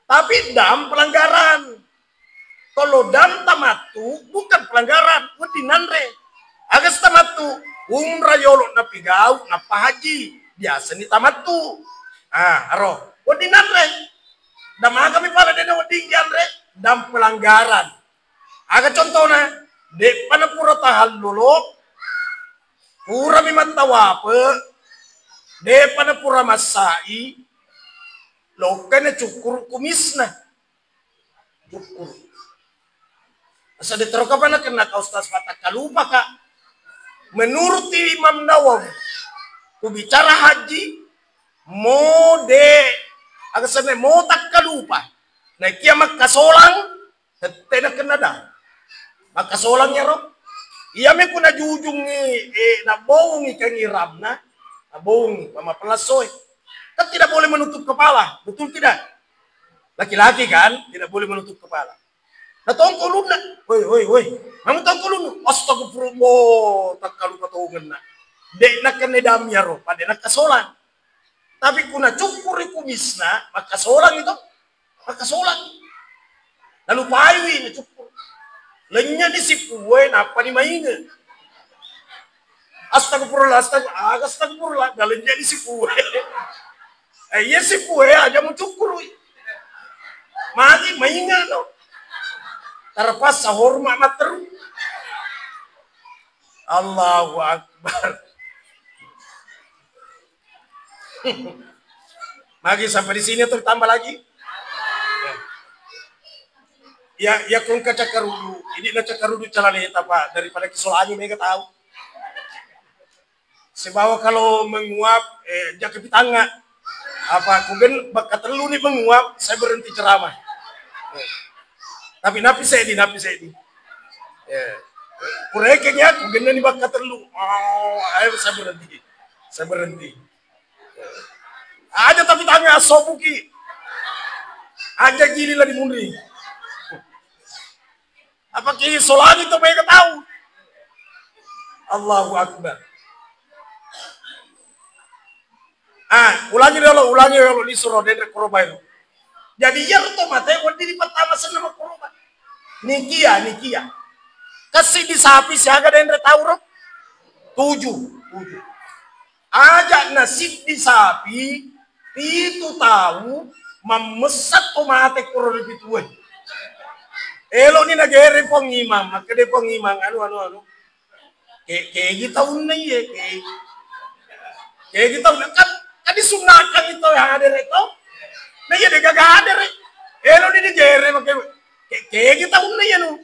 Tapi dam pelanggaran. Kalau dam tamattu bukan pelanggaran, wedding nanre. Aga si tamattu, umrah yolo napigau, nappa haji. Biasa ni tamattu. Ah, aro. Wedding nanre. Dam aga mi pala dena wedding dianre? Dam pelanggaran. Aga contona, de'pa napura tahallulu, purami mattawape, de'pa napura massai, lokka nacukkuru kumisna. Cukkuru. Asa de terokapa nakenna ka Ustaz, patakkalupaka. Menurut Imam Nawawi, ku bicara haji, mo de, aga senna mo takkalupa. Naekia makkasolang, tette nakenna dam. Makkasolang iyaro. Iyami ku najujungi, eh, nabboungi kang iramna, nabboungi pamappelassoe. Kan tidak boleh menutup kepala, betul tidak? Laki-laki kan tidak boleh menutup kepala. Natongko ulunna, "Woi, woi, woi, manu tongko ulunnu." Astagfirullah, takkalupa tongenna. De nakenna dam iyaro, pada nakkasolang. Tapi ku nacukkuri kumisna, makkasolang itu. Makkasolang. Nalupaiwi nacukkuru. Lennyani sipue, nappani mainge. Astagfirullah, astag-, aga astagfirullah, nalennyani sipue. Eh, iya sipue aja mucukkurui. Magi mainge no. Terpaksa hormat matteru. Allahu Akbar. Magi sampai di sini atau ditambah lagi? Ya, ya, kong kaca karudu. Ini na cakarudu calaleta, Pak, daripada kisolangi mega tahu. Sibawa kalau menguap, eh, jaka pitanga. Apa, kugen bakka tellu ni menguap, saya berhenti ceramah. Tapi napi seddi, napi seddi. Ya. Kurekeng ya, kugenna ni bakka tellu. Oh, ayo saya berhenti. Saya berhenti. Aja tapi tanga asobuki. Aja gili la dimunri. Apa ki solani to mega tahu. Allahu Akbar. Ah, ulangi dulu, ulangi dulu, ni suro denre koroba ero. Jadi iyaro to mate wedding dipattama senna makkoroba. Nikia, nikia. Kasi di sapi siaga denre tau ro? Tujuh, tujuh. Aja na siddi sapi, pitu tau mammessa to mate koro ri pitue. Elo ni nagere Puang Imang, makkeda Puang Imang, anu, anu, anu. Ke-, kegi taunna iye, ke-, kegi taunna. Kan, kan disunnakan itu yang hadere to. Nah, iya de gaga hadere. Elo ni digere make, ke-, kegi taunna iye nu.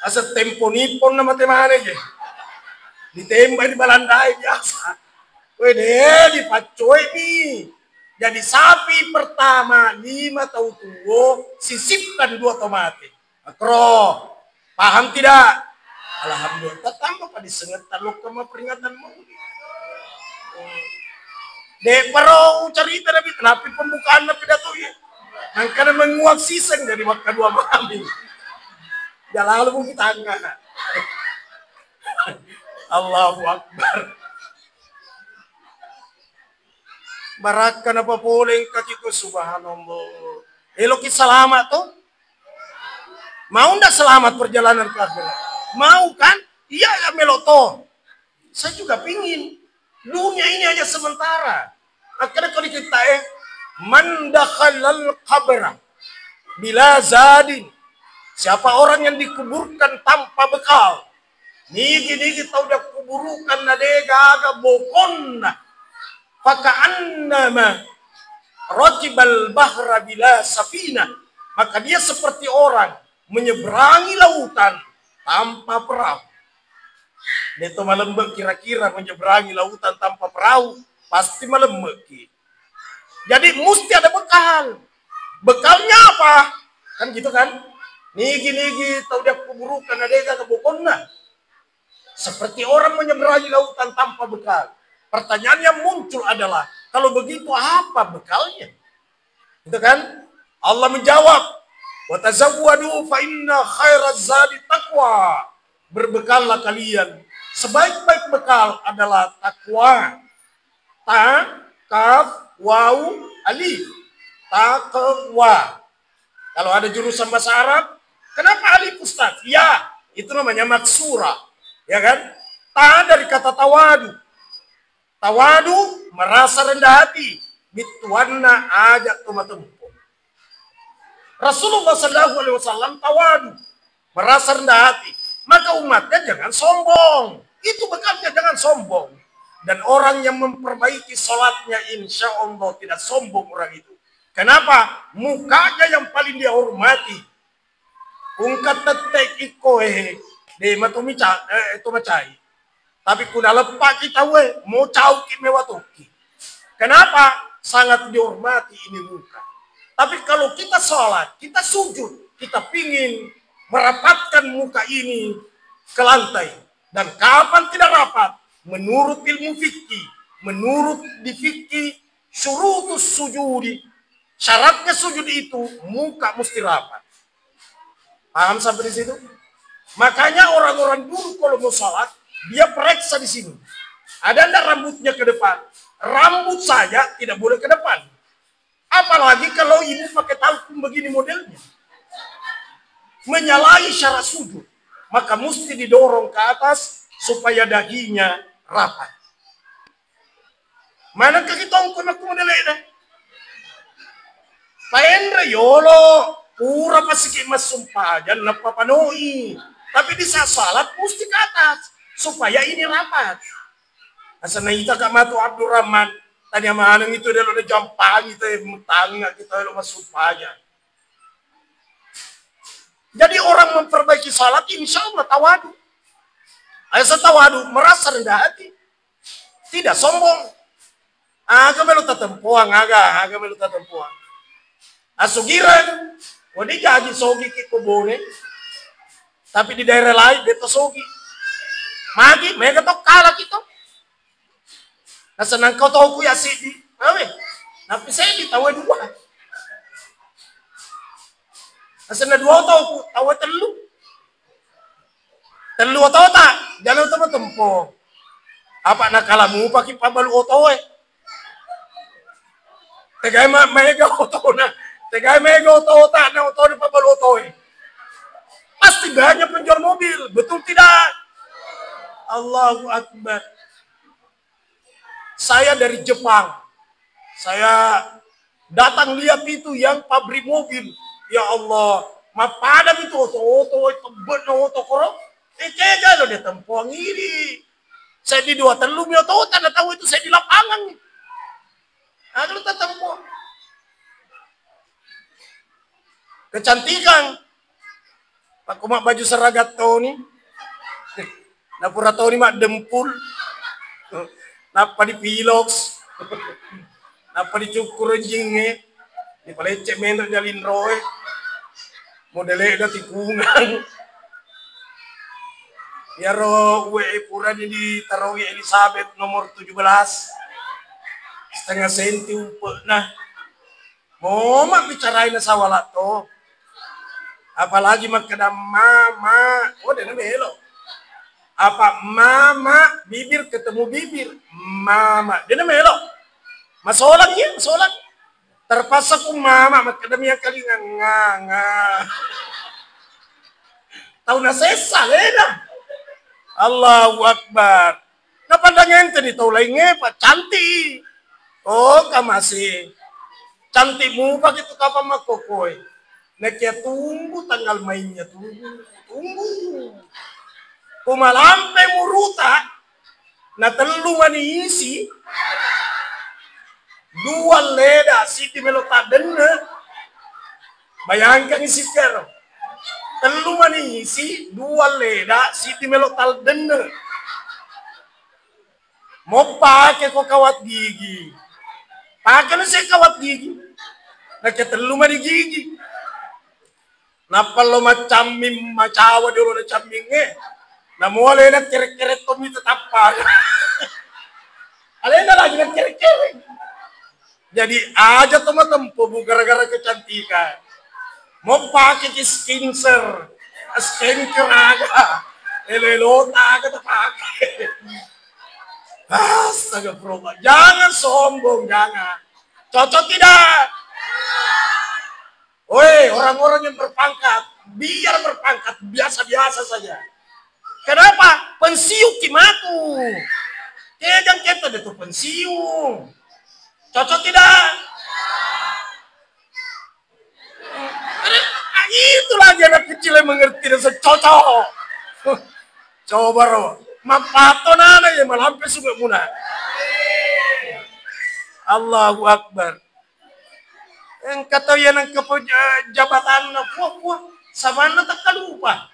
Asa tempo nipon na mate mana je. Ditembak di Balandai biasa. Wede, dipaccoi mi. Jadi sapi pertama lima tau tuo, sisipkan dua tau mate. Makro, paham tidak? Alhamdulillah, tambah pada senget talok sama peringatan mau. De' paro carita Nabi, tapi pembukaan Nabi pidato ya. Angkana menguak siseng dari wakka dua mami. Ya lalu mungkin tangga. Allahu Akbar. Barakka napapoleng kakiku, subhanallah. Eloki selamat tuh. Mau ndak selamat perjalanan ke akhirat? Mau kan? Iya, ya melo toh. Saya juga pingin. Dunia ini hanya sementara. Akhirnya kalau kita eh, man dakhalal qabra bila zadin. Siapa orang yang dikuburkan tanpa bekal? Nigi-nigi tau dia kuburukan na de' gaga bokonna. Faka'annama rakibal bahra bila safinah. Maka dia seperti orang menyeberangi lautan tanpa perahu. De' to malembe' kira-kira menyeberangi lautan tanpa perahu, pasti malembe'ki. Jadi musti ada bekal. Bekalnya apa? Kan gitu kan? Nigi-nigi tau dia kuburukan na de' gaga bokonna. Seperti orang menyeberangi lautan tanpa bekal. Pertanyaan yang muncul adalah, kalau begitu apa bekalnya? Gitu kan? Allah menjawab, "Wa tazawwadu fa inna khairaz zadi taqwa." Berbekallah kalian. Sebaik-baik bekal adalah takwa. Ta, kaf, wau, alif. Takwa. Kalau ada jurusan bahasa Arab, kenapa alif, Ustaz? Ya, itu namanya maksura. Ya kan? Ta dari kata tawadu. Tawadu, merasa rendah hati. Mittuanna aja to matempo. Rasulullah sallallahu alaihi wasallam tawadu, merasa rendah hati. Maka umatnya jangan sombong. Itu bekalnya, jangan sombong. Dan orang yang memperbaiki sholatnya, insya Allah tidak sombong orang itu. Kenapa? Mukanya yang paling dia hormati. Ungka tette' ikko, eh, de' matu mica-, eh, to macai. Tapi kuna leppaki tauwe, mo cauki mewa tokki. Kenapa? Sangat dihormati ini muka. Tapi kalau kita sholat, kita sujud, kita pingin merapatkan muka ini ke lantai. Dan kapan tidak rapat? Menurut ilmu fikih, menurut di fikih, syurutus sujudi, syaratnya sujud itu muka mesti rapat. Paham sampai di situ? Makanya orang-orang dulu kalau mau sholat, dia periksa di sini. Ada ndak rambutnya ke depan? Rambut saja tidak boleh ke depan. Apalagi kalau ibu pakai talkung begini modelnya. Menyalahi syarat sujud. Maka mesti didorong ke atas supaya dahinya rapat. Maneng kaki tongko makku modele'na. Paenre yolo, pura pasiki massumpajang nappa panoi. Tapi di saat salat musti ke atas supaya ini rapat. Asana ita Kak Matu Abdurrahman, tanya maneng itu delo de jampangi te mutanga kita lo massumpajang. Jadi orang memperbaiki salat insya Allah tawadu. Asa tawadu, merasa rendah hati. Tidak sombong. Aga melo tatempoang, aga, aga melo tatempoang. Asugirang, wani jaji sogi ki ko Bone. Tapi di daerah lain, beta sogi. Magi, mega to kala ki to. Nasenang kau tau ku ya sidi. Awe, tapi sidi tawa dua. Nasenang dua tau ku, tawa telu. Tellu otota, jalo to matempo. Apa nakalamu paki pabalu otoe. Tegai ma-, maega otona. Tegai maega otota, na otona pabalu otoe. Pasti banyak penjual mobil, betul tidak? Allahu Akbar. Saya dari Jepang. Saya datang lihat itu yang pabrik mobil. Ya Allah, mappadam itu oto-oto, tebet na oto koro. Eh, kega lo dia tempoang ini. Saya di dua tellu mi oto, tanda tahu itu saya di lapangan. Aku tetap tempo. Kecantikan. Pakko mabbaju seragam toni. Napura toni maddempul. Nappa dipiloks, nappa dicukkuru enjingnge, dipalecce menre jalinroe, modele'na tikungang. Iyaro uwe e purani ditaroi Elizabeth nomor tujuh belas, setengah senti umpe'na. Mo mabbicarai nasawala to. Apalagi makkeda mama, oh, dena melo. Apa mama, bibir ketemu bibir, mama, dena melo. Masolang iya, masolang. Terpaksa ku mama makkeda mia kalinga nga nga. Tau nasessa lena. Allahu Akbar. Napandang ente ni tau laingnge, Pak, cantik. Oh, kamase. Cantik mupa gitu kapan makkokoe. Nakia tunggu tanggal mainnya, tunggu, tunggu. Kumalampe muruta, na tellu mani isi, dua leda, siti melo taddenne. Bayangkan isi kero. Tellu mani isi, dua leda, siti melo taddenne. Mo pake ko kawat gigi. Pake no se kawat gigi. Nakke tellu mani gigi. Nappa lo macamming macawa dolo na cammingnge. Namo alena kere-kere tommi tetappa. Alena lagi na kere-kere. Jadi aja to matempo bu gara-gara kecantikan. Mau pakai ki skincare, skincare aga, elo-elo aga terpakai. Astagfirullah, jangan sombong, jangan. Cocok tidak? Woi, orang-orang yang berpangkat, biar berpangkat, biasa-biasa saja. Kenapa? Pensiun ki matu. Kejang kita itu pensiun. Cocok tidak? Ah, itu lagi anak kecil yang mengerti dan cocok. Coba ro, mappato nana ya malampe sungai muna. Allahu Akbar. Engka tau iya nengka po-, eh, jabatanna, puang, puang, samanna tekkalupa.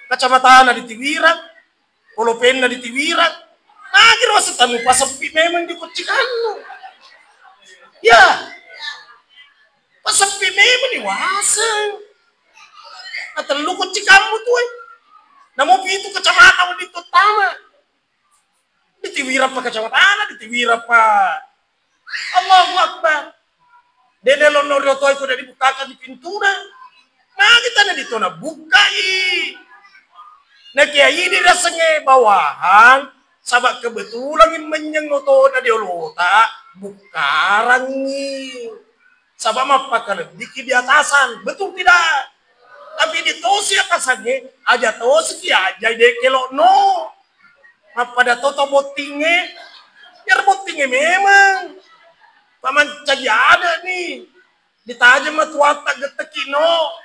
Kacamatana ditiwirang, polopenna ditiwirang. Magi rasa tanu paseppi memang di koccikannu. Ya. Paseppi memang di waseng. Atellu koccikammu tu, eh. Namo pitu kacamata wedding tottama. Ditiwirappa kacamatana, ditiwirappa. Allahu Akbar. Dede lonno rio toy ko dadi bukkakang pintuna. Magi tana ditona bukkai. Nakia idi rasengnge bawahang, saba kebetulan menyeng otona di olota, bukkarangngi. Saba mappakalebbiki di atasan, betul tidak? Tapi di tosi atasangnge, aja tosi ki aja de kelokno. Mappada toto bottingnge, biar bottingnge memang. Pamancaji ada nih, ditajeng matuatta gettekki no.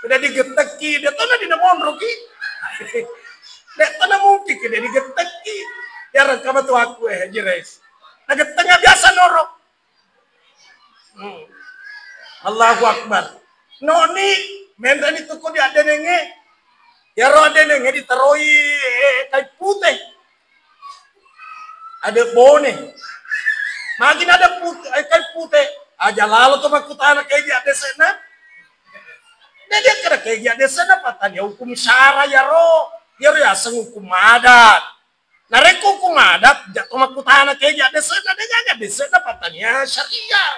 Udah digettekki, dia tona di namonroki. Dia tona mungkin ke dia digettekki. Ya rengka matuaku eh, jeres. Nagettenga biasa noro. Hmm. Allahu Akbar. Noni, menreni tuku di addenenge. Yaro addenenge ditaroi, eh, kai pute. Ada bone. Magin ada pute, eh, kai pute. Aja lalo to makkutana keji addesena. Jadi kada keji addesena patani hukum syara yaro. Yaro yaseng hukum adat. Narekko hukum adat, jatto makkutana keja dese'na, de gaga dese'na, pa tania syariah.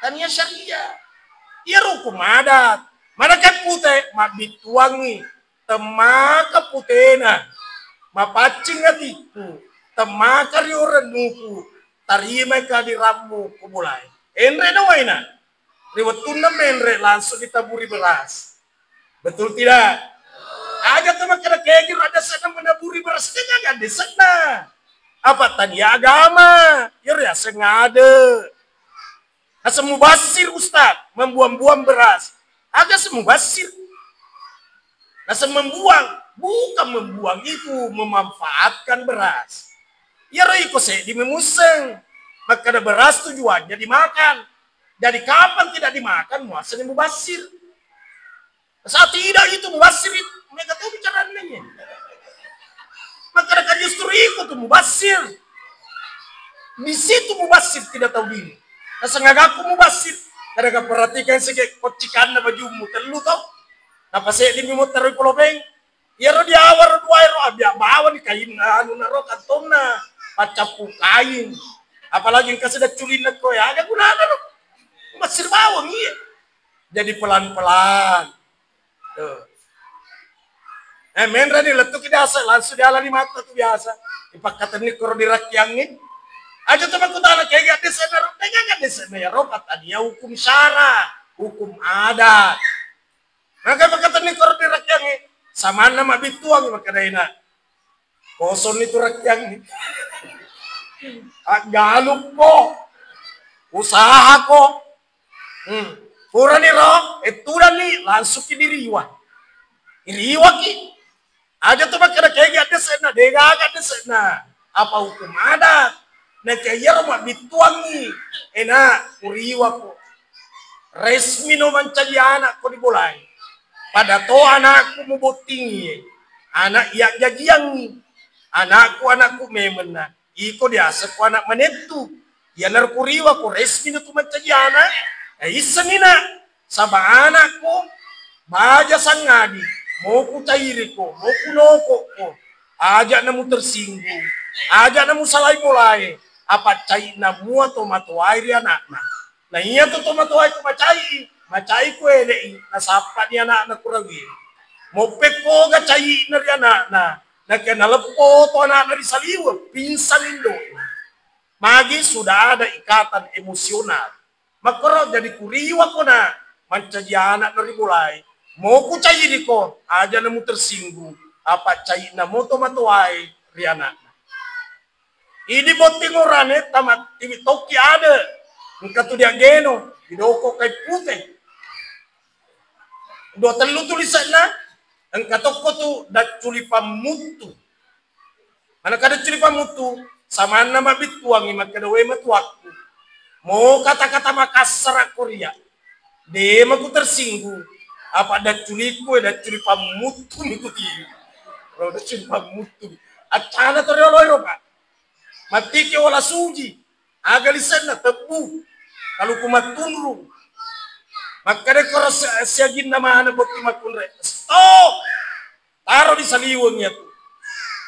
Tania syariah. Iyaro hukum adat. Manakah pute, mabbittuangngi, temmaka putena, mapaccing atikku, temmaka rio rennuku, tarimai kadirammu, kubulai. Enre na waina. Ri wettunna menre langsung ditaburi beras. Betul tidak? Aja tu makkeda kegi rada sedang menaburi beras, kan ada sedang. Apa tania agama? Iyaro yaseng ade. Asal mubasir, Ustaz, membuang-buang beras. Aga semubasir. Naseng membuang, bukan membuang itu, memanfaatkan beras. Iyaro iko seddi memusseng. Makkeda beras tujuannya dimakan. Jadi kapan tidak dimakan, muaseng mubasir. Saat tidak itu mubasir itu, mereka tahu bicaranya. Justru iko tu mubassir. Di situ mubassir tidak tahu diri. Nasengagaku mubassir. Kada kaperhatikan sege koccikanna bajummu tellu to. Napaseddimi mottaroi polopeng. Iyaro diawaro duaero abia bawani kain anu naro kantonna paccappu kain. Apalagi engka sedda culinna koe, aga gunana ro? Mubassir bawang iya. Jadi pelan-pelan. Tuh. Eh, menrani lettuki dasa langsung dialani mata tu biasa. Dipakkatenni koro dirakkiangi. Aja tu makkutana kega desainna ro, kega desainna ya ro, tania hukum syara, hukum adat. Maka makkatenni koro dirakkiangi, samanna mabbittuangi makkadaina. Kosonni tu rakkiangi. Aggalukko. Usahako. Hmm. Purani ro, ettudanni, langsungki diriwa. Iriwaki. Aja tu makkeda kegi addese'na, degaga addese'na. Apa hukum adat? Nakia iyaro mabbittuangngi, ena, kuriwako. Resmino mancaji anakko di bolai. Pada to anakku mubottingi, anak iya jajiangngi. Anakku, anakku memenna. Iko diaseng ko anak manettu. Iyanaro kuriwa ko resmi na tu mancaji anak. Eh, issenni nak. Saba anakku baja sangadi, moku cairiko, moku nokokko. Aja namu tersinggung. Aja namu salai bolae. Apa cai namua to matoai ri anakna. Na iya to to matoai ko macai, macai ko elei, nasappa ni anakna kurawi. Moppekkoga caina ri anakna. Nakia naleppo to anakna ri saliweng, pingsan indo'na. Magi sudah ada ikatan emosional. Makkoro jadi kuriwa ko na mancaji anak na ri bolai. Moku cairiko, aja namu tersinggung. Apa caina moto matoai ri anakna. Idi botting orane tamat tiwi tokki ada. Engka tu diaggeno, didoko kai pute. Dua tellu tulisanna, engka tokko tu dacculi pammuttu. Manakada culi pammuttu, samanna mabbittuangngi makkeda, "We matuakku, mo kata-kata Makassara ko ria, de maku tersinggung, apa dacculikku, eh, dacculi pammuttu ni ku tiwi." Ro dacculi pammuttu. Accana to riolo ero, Pak. Mattiki wala suji. Aga lisenna tebbu. Kaluku mattunrung. Makkeda koro si-, siaginna mana botting makkunrai. Stop. Taro di saliweng iyatu.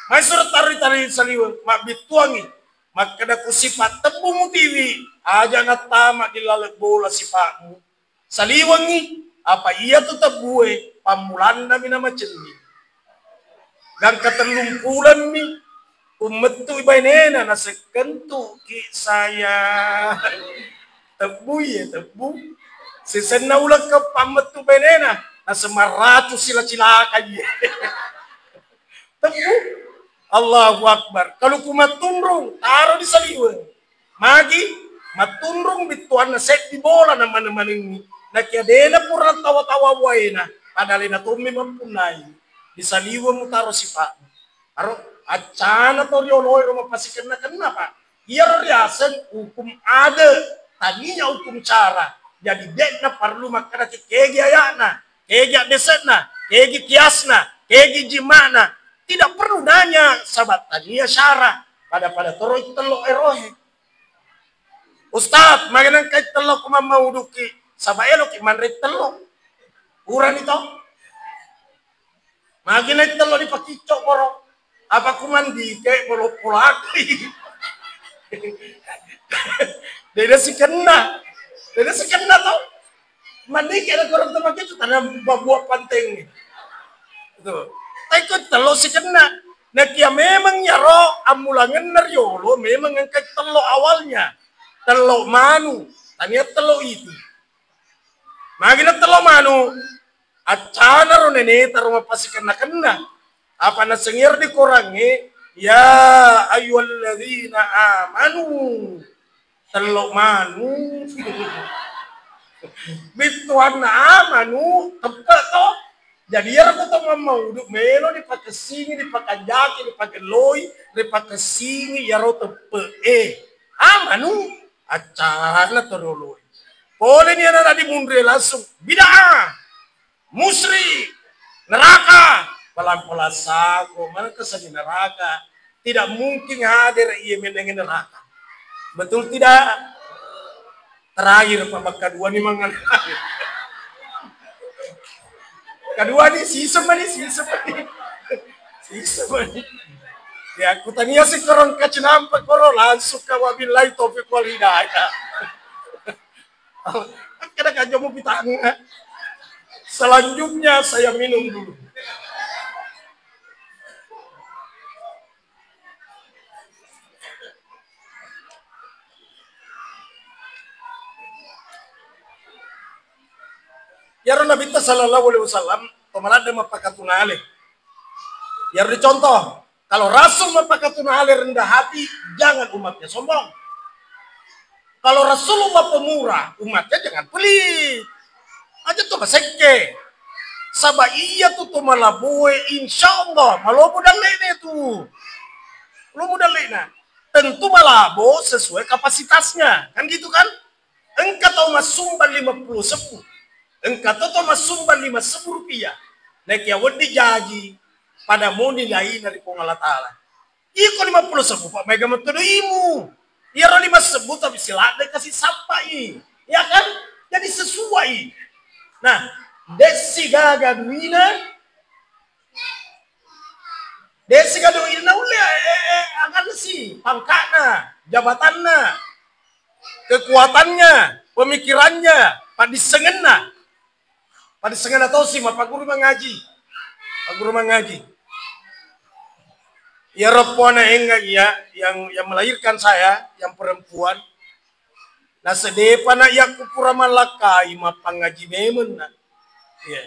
Mai suro taro di taro di saliweng. Mabbittuangngi. Makkeda ku sipa tebbu mutiwi. Aja nattama di laleng bola sipa'mu. Saliwengngi, apa iyatu tebbue, pammulanna mi namacenning. Gangka tellung pulemmi, ummettu bainena, nasekkentuki saya. Tebbu iye, tebbu. Sisenna ulekka pammettu bainena, nasemarracu sila-cilaka iye. Tebbu. Allahu Akbar. Kaluku mattunrung, taro di saliweng. Magi mattunrung bittuanna seddi bola na mane-manengngi. Nakia dena pura tawa-tawa waena, pada lena tommi mampunnai. Di saliweng mutaro sipa'na. Aro accana to rioloe ro mapasikenna-kenna, Pak. Iyaro riaseng hukum ade, tania hukum cara. Jadi de'na parlu makkeda kegi aya'na, kegi addese'na, kegi kiasna, kegi jima'na. Tidak perlu nanya, saba tania syara. Pada-pada toro tello erohe. Ustaz, magi nengkai tello ko mammauduki, saba eloki manre tello. Urani to. Magi nai tello dipakicco koro. Apa ku mandike polo-polakui. Dede sikenna. Dede sikenna to. Mandike na koro to makicco tana babua panteng. Itu. Tapi ku tello sikenna. Nakia memang yaro ammulangenna riolo memang engka tello awalnya. Tello manu. Tania tello itu. Magi na tello manu. Accanaro neneta ro mappasikenna-kenna. Apa nasengier di korangnge, "Ya ayyuhalladzina amanu." Tello manu. Bittuanna amanu, teppe to. Jadi iyaro ko to mammaudu melo dipakessingi, dipakanjaki, dipagelloi, dipakessingi iyaro teppe e. Amanu, accana to rioloi. Pole ni anak dimunri langsung bid'ah. Musyrik, neraka, palang-palang sako, mana kesannya neraka? Tidak mungkin hadir iya menengi neraka. Betul tidak? Terakhir, Pak, maka dua ni mangan. Kedua ni, sisem ni, sisem ni. Sisem ni. Ya, aku tania si korong kacinampa koro, langsung ke wabillahi taufiq wal hidayah. Kada kaja mau pitanya. Selanjutnya saya minum dulu. Iyaro Nabitta sallallahu alaihi wasallam, to maladde mappakatuna ale. Iyaro dicontoh, kalau Rasul mappakatuna ale rendah hati, jangan umatnya sombong. Kalau Rasulullah pemurah, umatnya jangan pelit. Aja tu masekke. Saba iya tu to malaboe, insya Allah, malobo dalle'na tu. Malobo dalle'na. Tentu malabo sesuai kapasitasnya. Kan gitu kan? Engka tau massumbang lima puluh sebbu. Engka to tau massumbang lima sebbu rupiah. Naekia wedding jaji, pada moni laina ri Puang Allah Ta'ala. Iko lima puluh sebbu, Pak, maega metto doimu. Iyaro lima sebbu tapi siladde kasi sappai. Ya kan? Jadi sesuai. Nah, desi gaga duina, desi gaga duina ulle, eh, eh, akan si pangkana, jabatanna, kekuatannya, pemikirannya, padissengenna. Padissengenna tosi mappaguru mangaji. Paguru mangaji. Iyaro puana enga iya yang, yang melahirkan saya, yang perempuan. Nasedepa na iya kupura mallakkai mappangaji memeng na. Iya.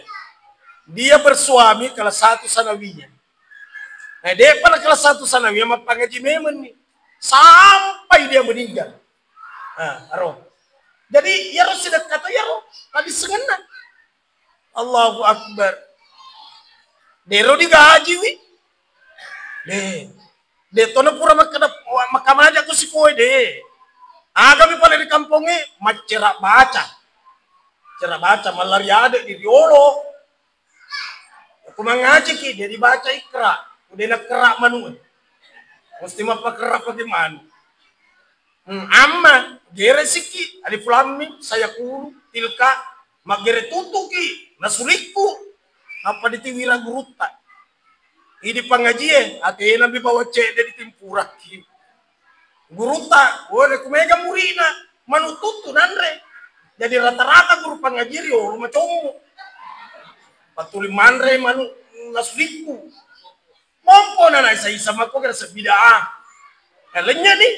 Dia bersuami kelas satu sanawiyah. Nah, depa na kelas satu sanawiyah mappangaji memeng ni. Sampai dia meninggal. Nah, aro. Jadi, iyaro sidekka to iyaro padissengenna. Allahu Akbar. Dero digaji wi. De. De tona pura makkeda, wa-, makkamaja ko sikoe de. Agami pale ri kampongnge, maccera baca. Cera baca, mallari ade di riolo. Ko mangaji ki, de dibaca ikra. Udah nakra manu. Mesti mappakerra pake manu. Hmm, amma, gere siki, alif lam mim, sayaqulu, tilka, maggere tutuki, nasulikku, apa ditiwira gurutta. Idi pangajie, atena mi bawa cedde ditimpuraki. Gurutta, wole kumega murina, manu tuttu nanre. Jadi rata-rata guru pangaji riolo macommo. Patuli manre manu nasulikku. Mompo na naisa-isa makko gara sebida'ah. Lennye ni,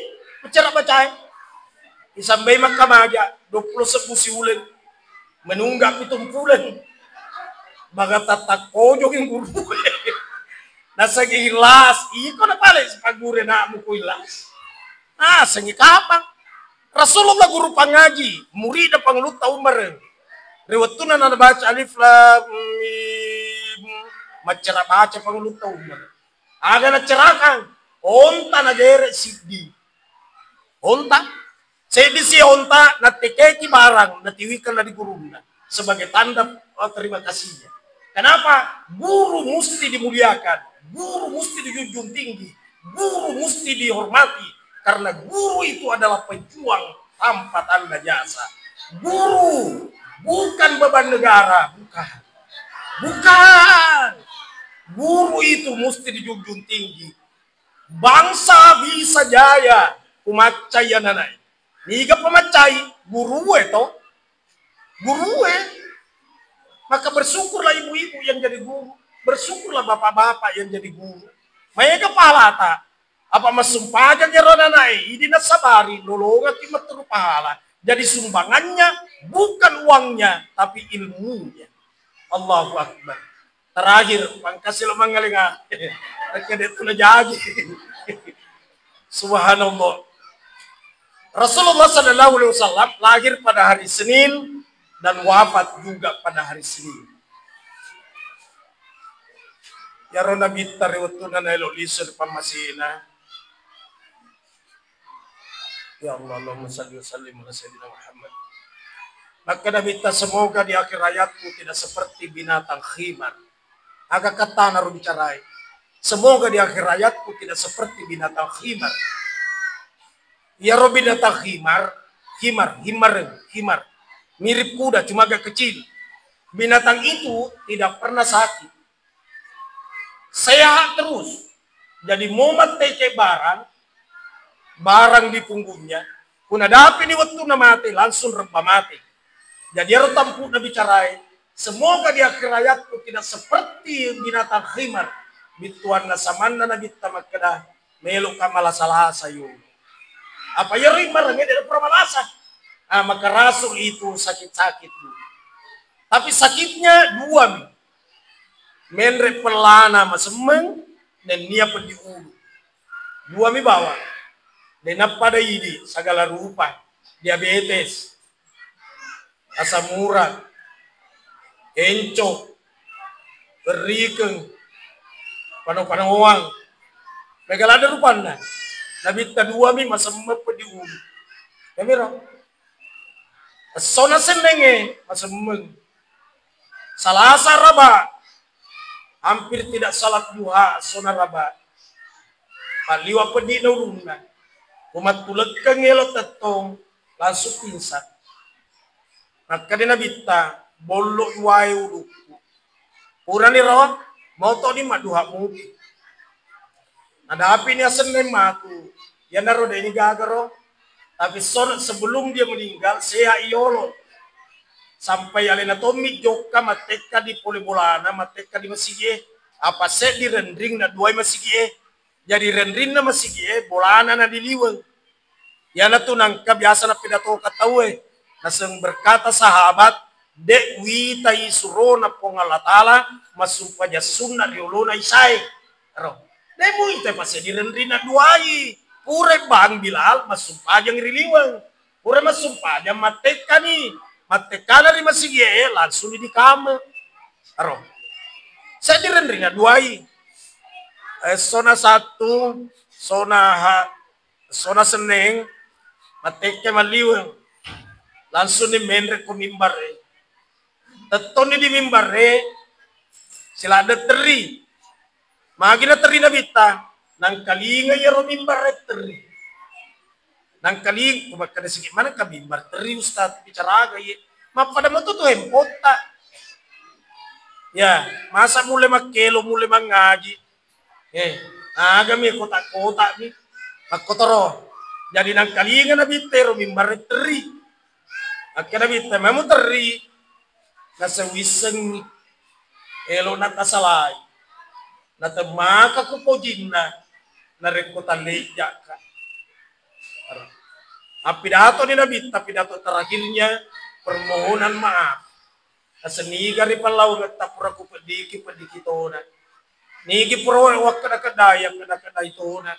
bicara bacae. Isambai makkamaja, dua puluh sebbu siuleng. Menunggak pitung puleng. Baga tatakkojo ki guru. Nasagi ikhlas, iko na pale sipagure nakmu ku ikhlas. Ah, sengi kapang. Rasulullah guru pangaji, muridna Pangulutta Umar. Ri wettunna nabaca alif lam mim, maccera baca Pangulutta Umar. Aga nacerakang, onta nagere siddi. Onta, seddi si onta, nattekeki barang, natiwikeng lari gurunna sebagai tanda, eh, terima kasihnya. Kenapa? Guru mesti dimuliakan, guru mesti dijunjung tinggi, guru mesti dihormati, karena guru itu adalah pejuang tanpa tanda jasa. Guru bukan beban negara, bukan. Bukan. Guru itu mesti dijunjung tinggi. Bangsa bisa jaya, ku maccai ananae. Niga pamaccai? Gurue to. Gurue. Maka bersyukurlah ibu-ibu yang jadi guru. Bersyukurlah bapak-bapak yang jadi guru. Maega pahalata. Apa massumpajang ero ananae, idi nasabari, lolongaki metturu pahala. Jadi sumbangannya bukan uangnya, tapi ilmunya. Allahu Akbar. Terakhir, pangkasi lo mangalenga. Rekka de tu najaji. Subhanallah. Rasulullah sallallahu alaihi wasallam lahir pada hari Senin dan wafat juga pada hari Senin. Iyaro Nabitta ri wettunna naelo lisu ri pammasena. Ya Allah, Allahumma salli wa sallim ala Sayyidina Muhammad. Maka Nabitta, semoga di akhir hayatku tidak seperti binatang khimar. Aga kattana ro bicarai. Semoga di akhir hayatku tidak seperti binatang khimar. Iyaro binatang khimar, khimar, himar, himar. Mirip kuda, cuma agak kecil. Binatang itu tidak pernah sakit. Sehat terus. Jadi mau matteke barang, barang di punggungnya, kuna dapi ni wettunna mate, langsung rebba mate. Jadi ero tampu'na bicarai, semoga di akhir hayatku tidak seperti binatang khimar. Bittuanna samanna Nabitta makkeda, meloka malasa-lasa yo. Apa iyaro marengnge de' pura malasa. Ah, maka rasul itu sakit-sakit dulu. Tapi sakitnya dua mi. Menre pellana masemmeng, nennia peddi ulu. Dua mi bawang. De' nappada idi, segala rupa. Diabetes, asam urat, enco, berrikeng, pano-panoang. Mega ladde rupanna. Nabitta dua mi masemmeng peddi ulu. Yamiro. Essona sennengnge masemmeng. Salasa raba, hampir tidak salat duha essona raba. Palliwa peddi'na ulunna. Umattulekkeng elo tettong, langsung pingsan. Makkeda Nabitta, bollo wae ulukku. Purani ro, motoni madduha mupi. Nadapi ni asenneng matu, iyanaro de' ni gaga ro. Tapi son-, sebelum dia meninggal, sehat iyolo. Sampai alena tommi jokka mattekka di pole bolana, mattekka di masigi e. Apa seddi renring na duai masigi e. Jadi renrinna masigi e, bolana na diliweng. Iyanatu nangka biasa napidatoka tauwe. Naseng berkata sahabat, de' witai surona Puang Allah Ta'ala massumpajang sunna ri olona isyae. Ro. De' muitai pasedi renrinna duai. Pura bang Bilal massumpajang ri liweng. Pura massumpajang mattekkani. Mattekkana ri masigi e, langsung di kame. Ro. Seddi renrinna duai. Eh, sona satu, sona ha-, sona senneng, mattekke malliweng. Langsung ni menre ko mimbar e. Tettonni di mimbar e, siladde terri. Magi na terri Nabitta, nangkalinga iyaro mimbar e terri. Nangkaling-, ku makkeda sigi maneng ka mimbar terri Ustaz, bicaraga iye. Mappada moto tu hempotta. Ya, masa mulle makkelo, mulle mangaji. Eh, agami kotak-kotak mi. Makkotoro. Jadi nangkalinga Nabitta ero mimbar e terri. Akkeda Nabitta, memu terri. Naseng wissengngi. Elo natasalai. Natemmaka ku pojinna. Narekko tallejjaka. Appidato ni Nabitta, pidato terakhirnya permohonan maaf. Naseng niga ri pallawangetta pura kupeddiki, peddiki tona. Nigi pura wakkeda-kedai, akkeda-kedai tona.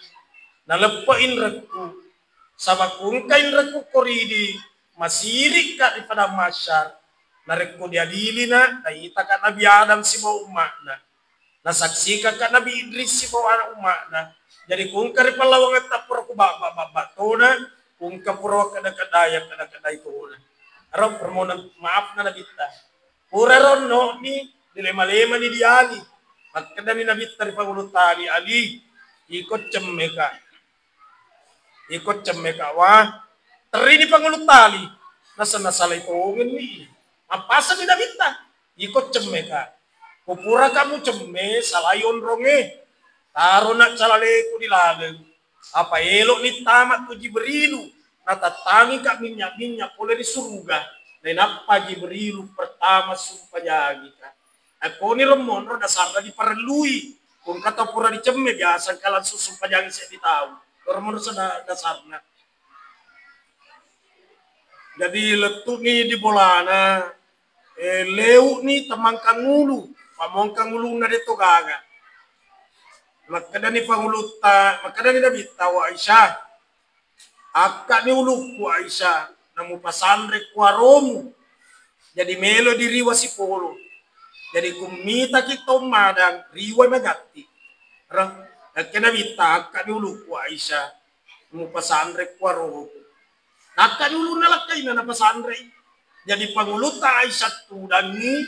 Naleppe inrekku. Saba ku engka inrekku koridi, masirikka ri padang mahsyar. Narekko diadilina, naitaka Nabi Adam sibawa umma'na. Nasaksikakka Nabi Idris sibawa ana umma'na. Jadi ku engka ri pallawangetta pura kubabba-babba tona, ku engka pura wakkeda-kedai, akkeda-kedai tona. Ero permohonan maafna Nabitta. Pura ronno'ni, dilema-lemani di Ali. Makkedani Nabitta ri Pangulutta Ali, Ali, iko cemmeka. Iko cemmeka, wah. Terrini Pangulutta Ali. Nasa nasalai tongenni. Mappasani Nabitta. Iko cemmeka. Kupuraka mucemme, salai onronge. Tarona calaleku di laleng. Apa elo'ni tama tu Jibrilu, natattangika minnya-minnya pole ri suruga, nainappa Jibrilu pertama sumpajangika. Akkoni remmonro dasarna diparellui, kungka tau pura dicemme biasa engka langsung sumpajangi seddi tau. Remmonro sada-, dasarna. Jadi lettu'ni di bolana, eh, leu'ni temmangkang ulu, pammongkang ulunna de to gaga. Makkedani Pangulutta, makkedani Nabitta, "Wa Aisyah, akka'ni ulukku Aisyah, namupasanre kuaromu." Jadi melo diriwa sipolo. Jadi kummitaki tau madang, riwai magatti. Reng, nakke Nabitta, "Akka'ni ulukku Aisyah, mupasanre kuaroku." Nakkani ulunna lakkainna napasanrei. Jadi Pangulutta Aisyah tudangngi,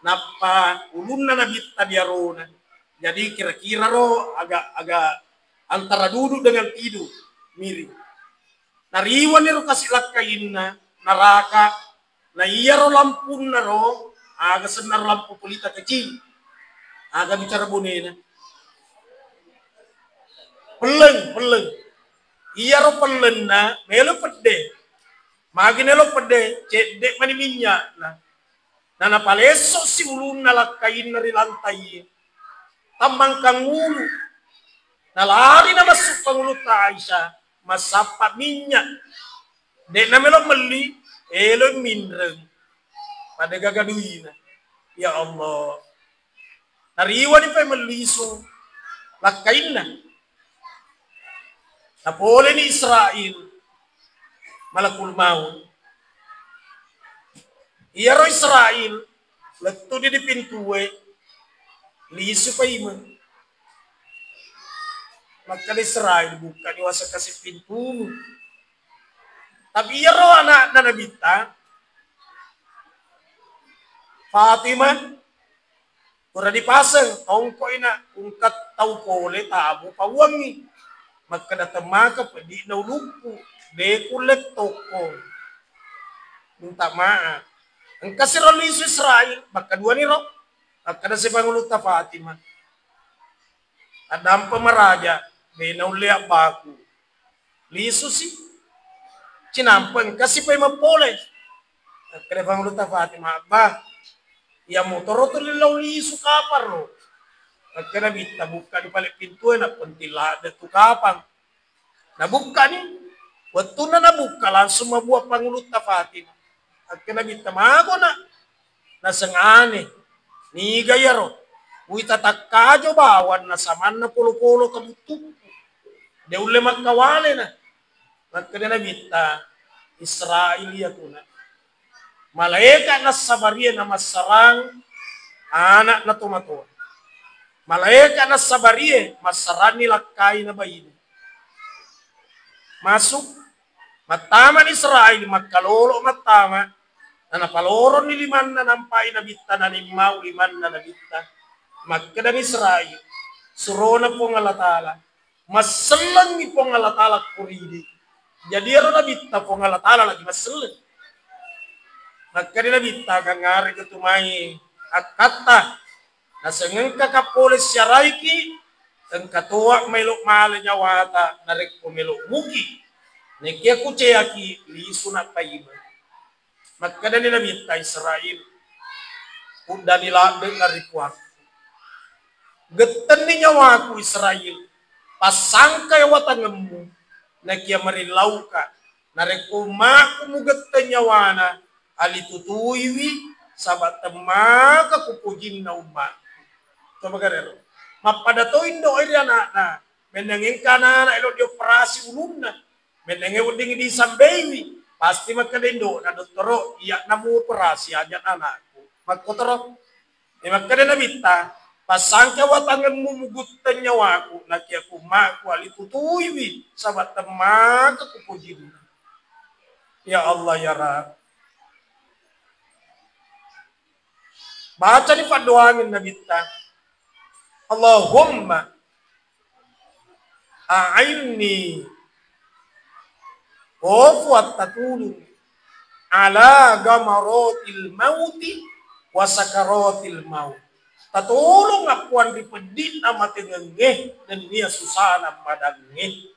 nappa ulunna Nabitta diarona. Jadi kira-kira ro agak, agak antara duduk dengan tidur, miring. Nariwani ro kasi lakkainna naraka, na iyaro lampunna ro, aga senna ro lampu pelita kecil, aga bicara bonena. Pelleng, pelleng. Iyaro pellenna melo pedde. Magi nelo pedde, cedde mani minyakna. Na napalesso si ulunna lakkainna ri lantai. Tammangkang ulu. Nalari namassu pangulutta Aisyah, massappa minyak. De'na melo melli, elo minreng. Pada gaga duina. Ya Allah. Nariwani pa melli isu lakkainna. Napoleni Israil malakul maut. Iyaro Israil lettu di, di pintue, lisu paimeng. Makkeda Israil, bukkani waseng kasi pintumu. Tapi iyaro anakna Nabitta, Fatimah, pura dipaseng, tongkoi na, engka tau pole tabu pauangngi. Makkeda temmaka pedi'na ulukku, de kulle tokko. Minta maaf. Engka siro lisu Israil, makkaduani ro. Makkeda si pangulutta Fatimah, addampa maraja, de naulle abbaku. Lisu si. Cinampa engka si paimeng pole. Makkeda pangulutta Fatimah, abba, iya motoro tu lau lisu kapang ro. Makkeda Nabitta, bukkani pale pintue, na penting ladde tu kapang. Nabukkani. Wettunna nabukka, langsung mabua pangulutta Fatimah. Makkeda Nabitta, mago na. Naseng ane, niga iyaro? Uita takkajo bawang na samanna polo-polo kabuttukku. De ulle makkawalena. Makkeda Nabitta, Israil iyatuna. Malaeka nassabarie namassarang anakna tomatoa. Malaeka nassabarie massaranni lakkaina baine. Masuk, mattamani Israil, makkalolo mattama, nanapaloronni limanna, nampai Nabitta, nanimmau limanna Nabitta. Makkedani Israil, surona Puang Allah Ta'ala, massellengngi Puang Allah Ta'ala kuridi. Jadi ero Nabitta Puang Allah Ta'ala lagi masselleng. Makkeda Nabitta, gangngarega tu mai akkatta. Naseng engkaka pole siaraiki, engka toa maelo male nyawata narekko melo muki. Nekia kuceaki, lisu na paimeng. Makkedani Nabitta, Israil, uddani ladde na ri Puang. Gettenni nyawaku Israil, passangkai watangemmu, nakia marillauka. Narekko ummaku mugetteng nyawana, alitutuiwi, saba temmaka kupojinna ummaku. Coba garero. Mappada to indo'e ri anakna. Mennang engka anak-anak elo dioperasi ulunna. Mennang wedding disambeiwi. Pasti makkeda indo'na, dottoro, iya namu operasi aja anakku. Makkotoro. E, makkeda Nabitta, passangka watangemmu mugutteng nyawaku, nakia ku ummaku alitutuiwi, saba temmaka kupojinna. Ya Allah, ya Rabb. Bacani paddoangeng Nabitta, Allahumma a'inni, oh Puang, tatulung, ala gamaratil mauti wa sakaratil maut. Tatolong Puang ri peddi'na matengengnge nennia susana madangnge.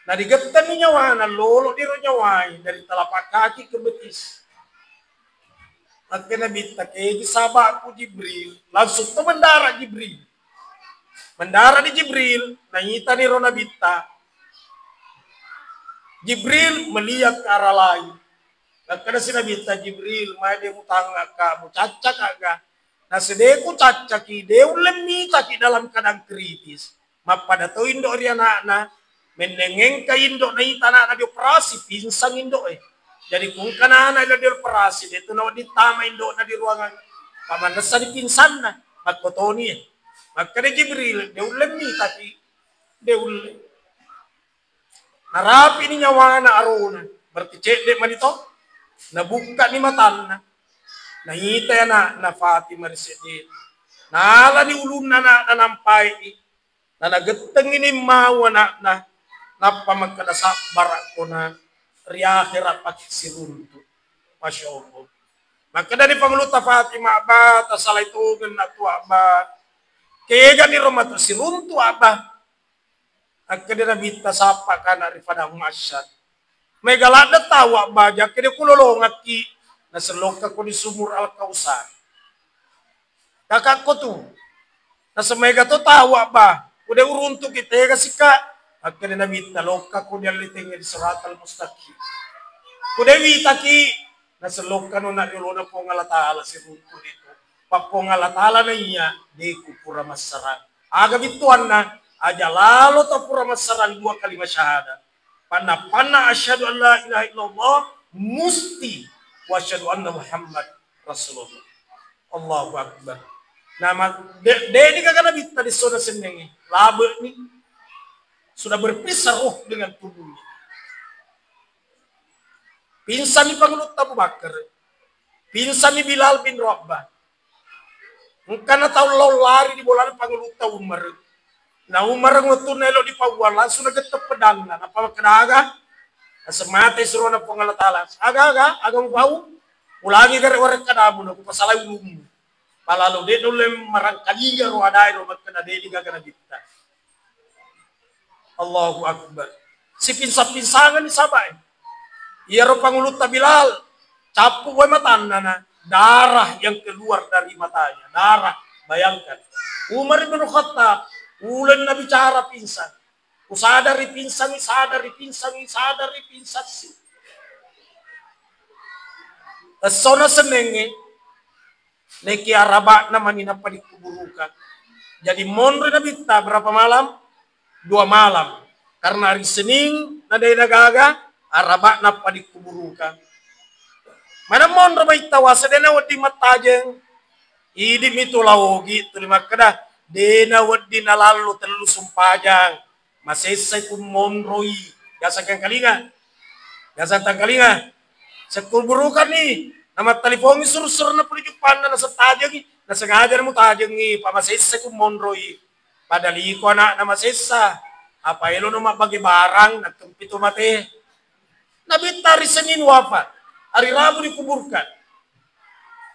Narigettenni nyawana, lolo diro nyawai dari telapak kaki ke betis. Makkeda Nabitta, keji sahabatku Jibril, langsung to mendarat Jibril. Mendarat di Jibril, naitani ro Nabitta. Jibril melihat ke arah lain. Makkeda si Nabitta, Jibril, mai de mutangaka, mucaccaka ga? Nasedeku caccaki, de ulle mitaki dalam keadaan kritis. Mappada to indo ri anakna, menneng engka indo naita anakna dioperasi, pinsang indo'e. Jadi kungka anak elo dioperasi, de tu nawedding tama indo'na di ruangan. Pamannessa di pinsanna, makkotoni e. Makkeda Jibril, de ulle mitaki, de ulle. Narapini nyawana arona, berarti cedde mani to. Nabukkani matanna. Naitai anakna Fatimah ri seddi. Nalani ulunna ana'na nampai, nanagettengngi nimmau ana'na, nappa makkeda, "Sabbarakko na, ri akhera pake siruntu." Masya Allah. Makkedani Pangulutta Fatimah, "Abba, tasalai tongeng na tu Abba. Kegani ro matu siruntu Abba." Akkeda Nabitta, "Sappa kana ri padang mahsyar. Maega ladde tau Abba, jakke de kulolongakki, nasellokkako di sumur Al-Kausar. Kakakko tu, nasemaega to tau Abba, kude uruntuki, tega sika." Akkeda Nabitta, "Lokkako di alle tengnge di siratal mustaqim. Kude witaki, nasellokkano na riolona Puang Allah Ta'ala siruntu itu. Pa Puang Allah Ta'ala na iya, de kupura massarang." Aga bittuanna, aja lalo tapura massarang dua kalimat syahadat. Panna-panna asyhadu an la ilaha illallah, musti wa asyhadu anna Muhammad Rasulullah. Allahu Akbar. Nama de, de ni gaga Nabitta di sona sennengnge. Labe ni. Sudah berpisah roh dengan tubuhnya. Pingsanni Pangulutta Abu Bakar. Pingsanni Bilal bin Rabah. Engkana tau lao lari di bolana Pangulutta Umar. Na Umar wettunna elo dipauang, langsung nagetteng pedanna. Nappa makkeda, "Aga?" Naseng, "Mate surona Puang Allah Ta'ala." "Aga, aga, aga mupau?" "Ulangi gare warekkadamu, nakupasalai ulummu." Palalo de nulle marangkalinga ro adae ro makkeda de ni gaga Nabitta. Allahu Akbar. Sipinsa-pinsangan ni sahabae. Iyaro Pangulutta Bilal, cappu wae matanna na darah yang keluar dari matanya, darah. Bayangkan. Umar bin Khattab, uleng nabicara pingsan. Usadari pingsangi, sadari pingsangi, sadari pingsansi. Essona sennengnge, Naekiya araba'na mani nappa dikkuburukang. Jadi monroi Nabitta berapa malam? Dua malam. Karena hari Senin na de nagaga, araba'na nappa dikkuburukang. Maneng monro baitta wase de nawedding mattajeng. Idi mi tu la Ogi tuli makkeda, de nawedding nalallo tellu sumpajang. Masessai ku monroi. Biasa engkalinga. Biasa tangkalinga. Sekkuburukanni, namattalipongi suru-suruna pole juppanna, naseng tajengi, nasengaja mutajengi, pa masessai ku monroi. Pada liko ana'na masessa, apa elono mabbage barang, nakkempi to mate. Nabitta hari Senin wafat, hari Rabu dikuburkan.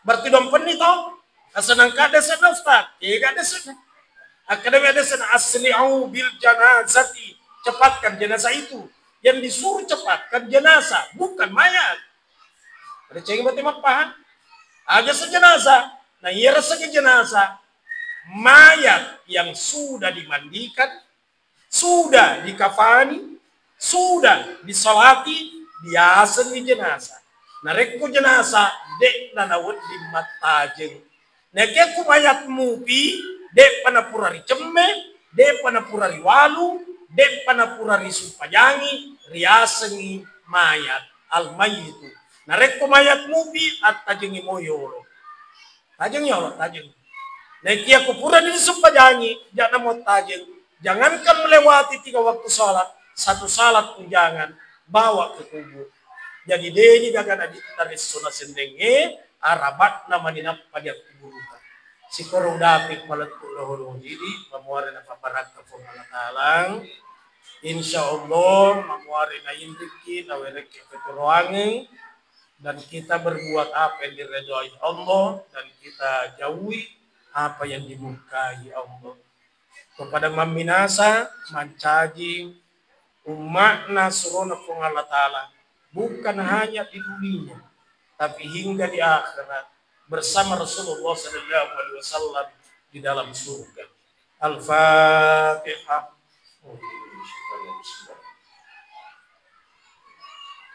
Berarti dompenni to? Asenang ka desenna, Ustaz? Tega desenna? Akkadami desenna, "Asli'u bil janazati." Cepatkan jenazah itu. Yang disuruh cepatkan jenazah, bukan mayat. Pada ceng berarti mappahang. Aja sejenazah. Nah, iya rasa ke jenazah. Mayat yang sudah dimandikan, sudah dikafani, sudah disalati, diasenni jenazah. Narekko jenazah, de'na nawedding mattajeng. Narekko mayat mupi, de'pa napura ricemme, de'pa napura riwalu, de'pa napura risumpajangi, riasengngi mayat, al-mayyitu. Narekko mayat mupi, attajengngi moyolo. Tajeng yolo, tajeng. Naekiya ko purani disumpajangi, ja'na mo tajeng. Jangankan melewati tiga waktu salat, satu salat pun jangan bawa ke kubur. Jadi, deni gaga Nabitta ri esso na sennengnge, araba'na mani nappa diakkuburukang. Sikoro udapi palettu lohoro idi, mamuare napabarakka Puang Allah Ta'ala. Insya Allah, mamuare nainrikki, nawerekki keturoangeng, dan kita berbuat apa yang diridhoi Allah, dan kita jauhi apa yang dimurkai Allah. Kepada mamminasa, mancaji umma'na surona Puang Allah Ta'ala, bukan hanya di dunia, tapi hingga di akhirat bersama Rasulullah sallallahu alaihi wasallam di dalam surga. Al-Fatihah.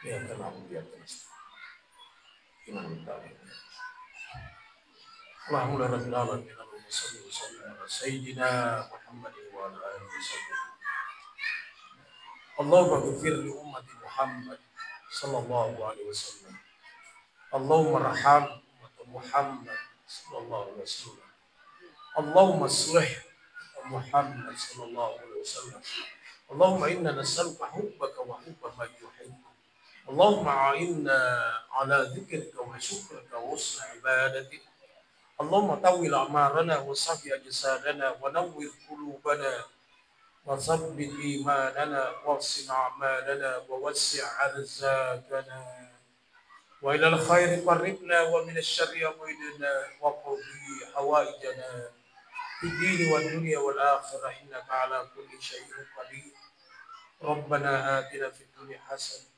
Ya, tenang, ya, tenang. Alhamdulillahirabbil alamin. Allahumma shalli wa sallim ala sayyidina Muhammadin wa ala alihi wa sahbihi. Allahumma ghfir li ummati Muhammad sallallahu alaihi wasallam. Allahumma raham ummata Muhammad sallallahu alaihi wasallam. Allahumma aslih Muhammad sallallahu alaihi wasallam. Allahumma inna nas'aluka hubbaka wa hubba man yuhibbu. Allahumma a'inna ala dzikrika wa syukrika wa husni ibadatik. اللهم طول أعمارنا وصف أجسادنا ونور قلوبنا وثبت إيماننا وأحسن أعمالنا ووسع أرزاقنا وإلى الخير قربنا ومن الشر أبعدنا واقض حوائجنا في الدين والدنيا والآخرة إنك على كل شيء قدير. ربنا آتنا في الدنيا حسنة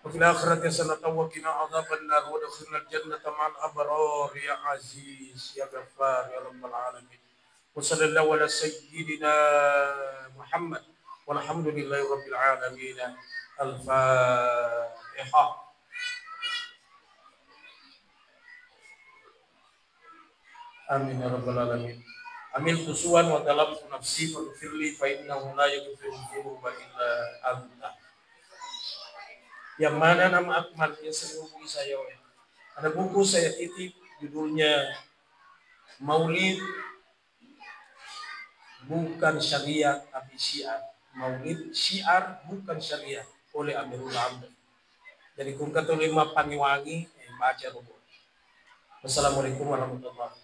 وفي الآخرة حسنة وقنا عذاب النار وأدخلنا الجنة مع الأبرار يا عزيز يا غفار يا رب العالمين. وصلى الله على سيدنا محمد والحمد لله رب العالمين. الفاتحة. آمين يا رب العالمين. عملت سوءا وظلمت نفسي فاغفر لي فإنه لا يغفر الذنوب إلا أنت. Yang mana nama Akmal yang sering hubungi saya, weh? Ada buku saya titip, judulnya Maulid Bukan Syariat tapi Syiar. Maulid Syiar Bukan Syariat oleh Amirul Amri. Jadi, kungka tuli mappangiwangi, eh, baca rubo. Wassalamualaikum warahmatullahi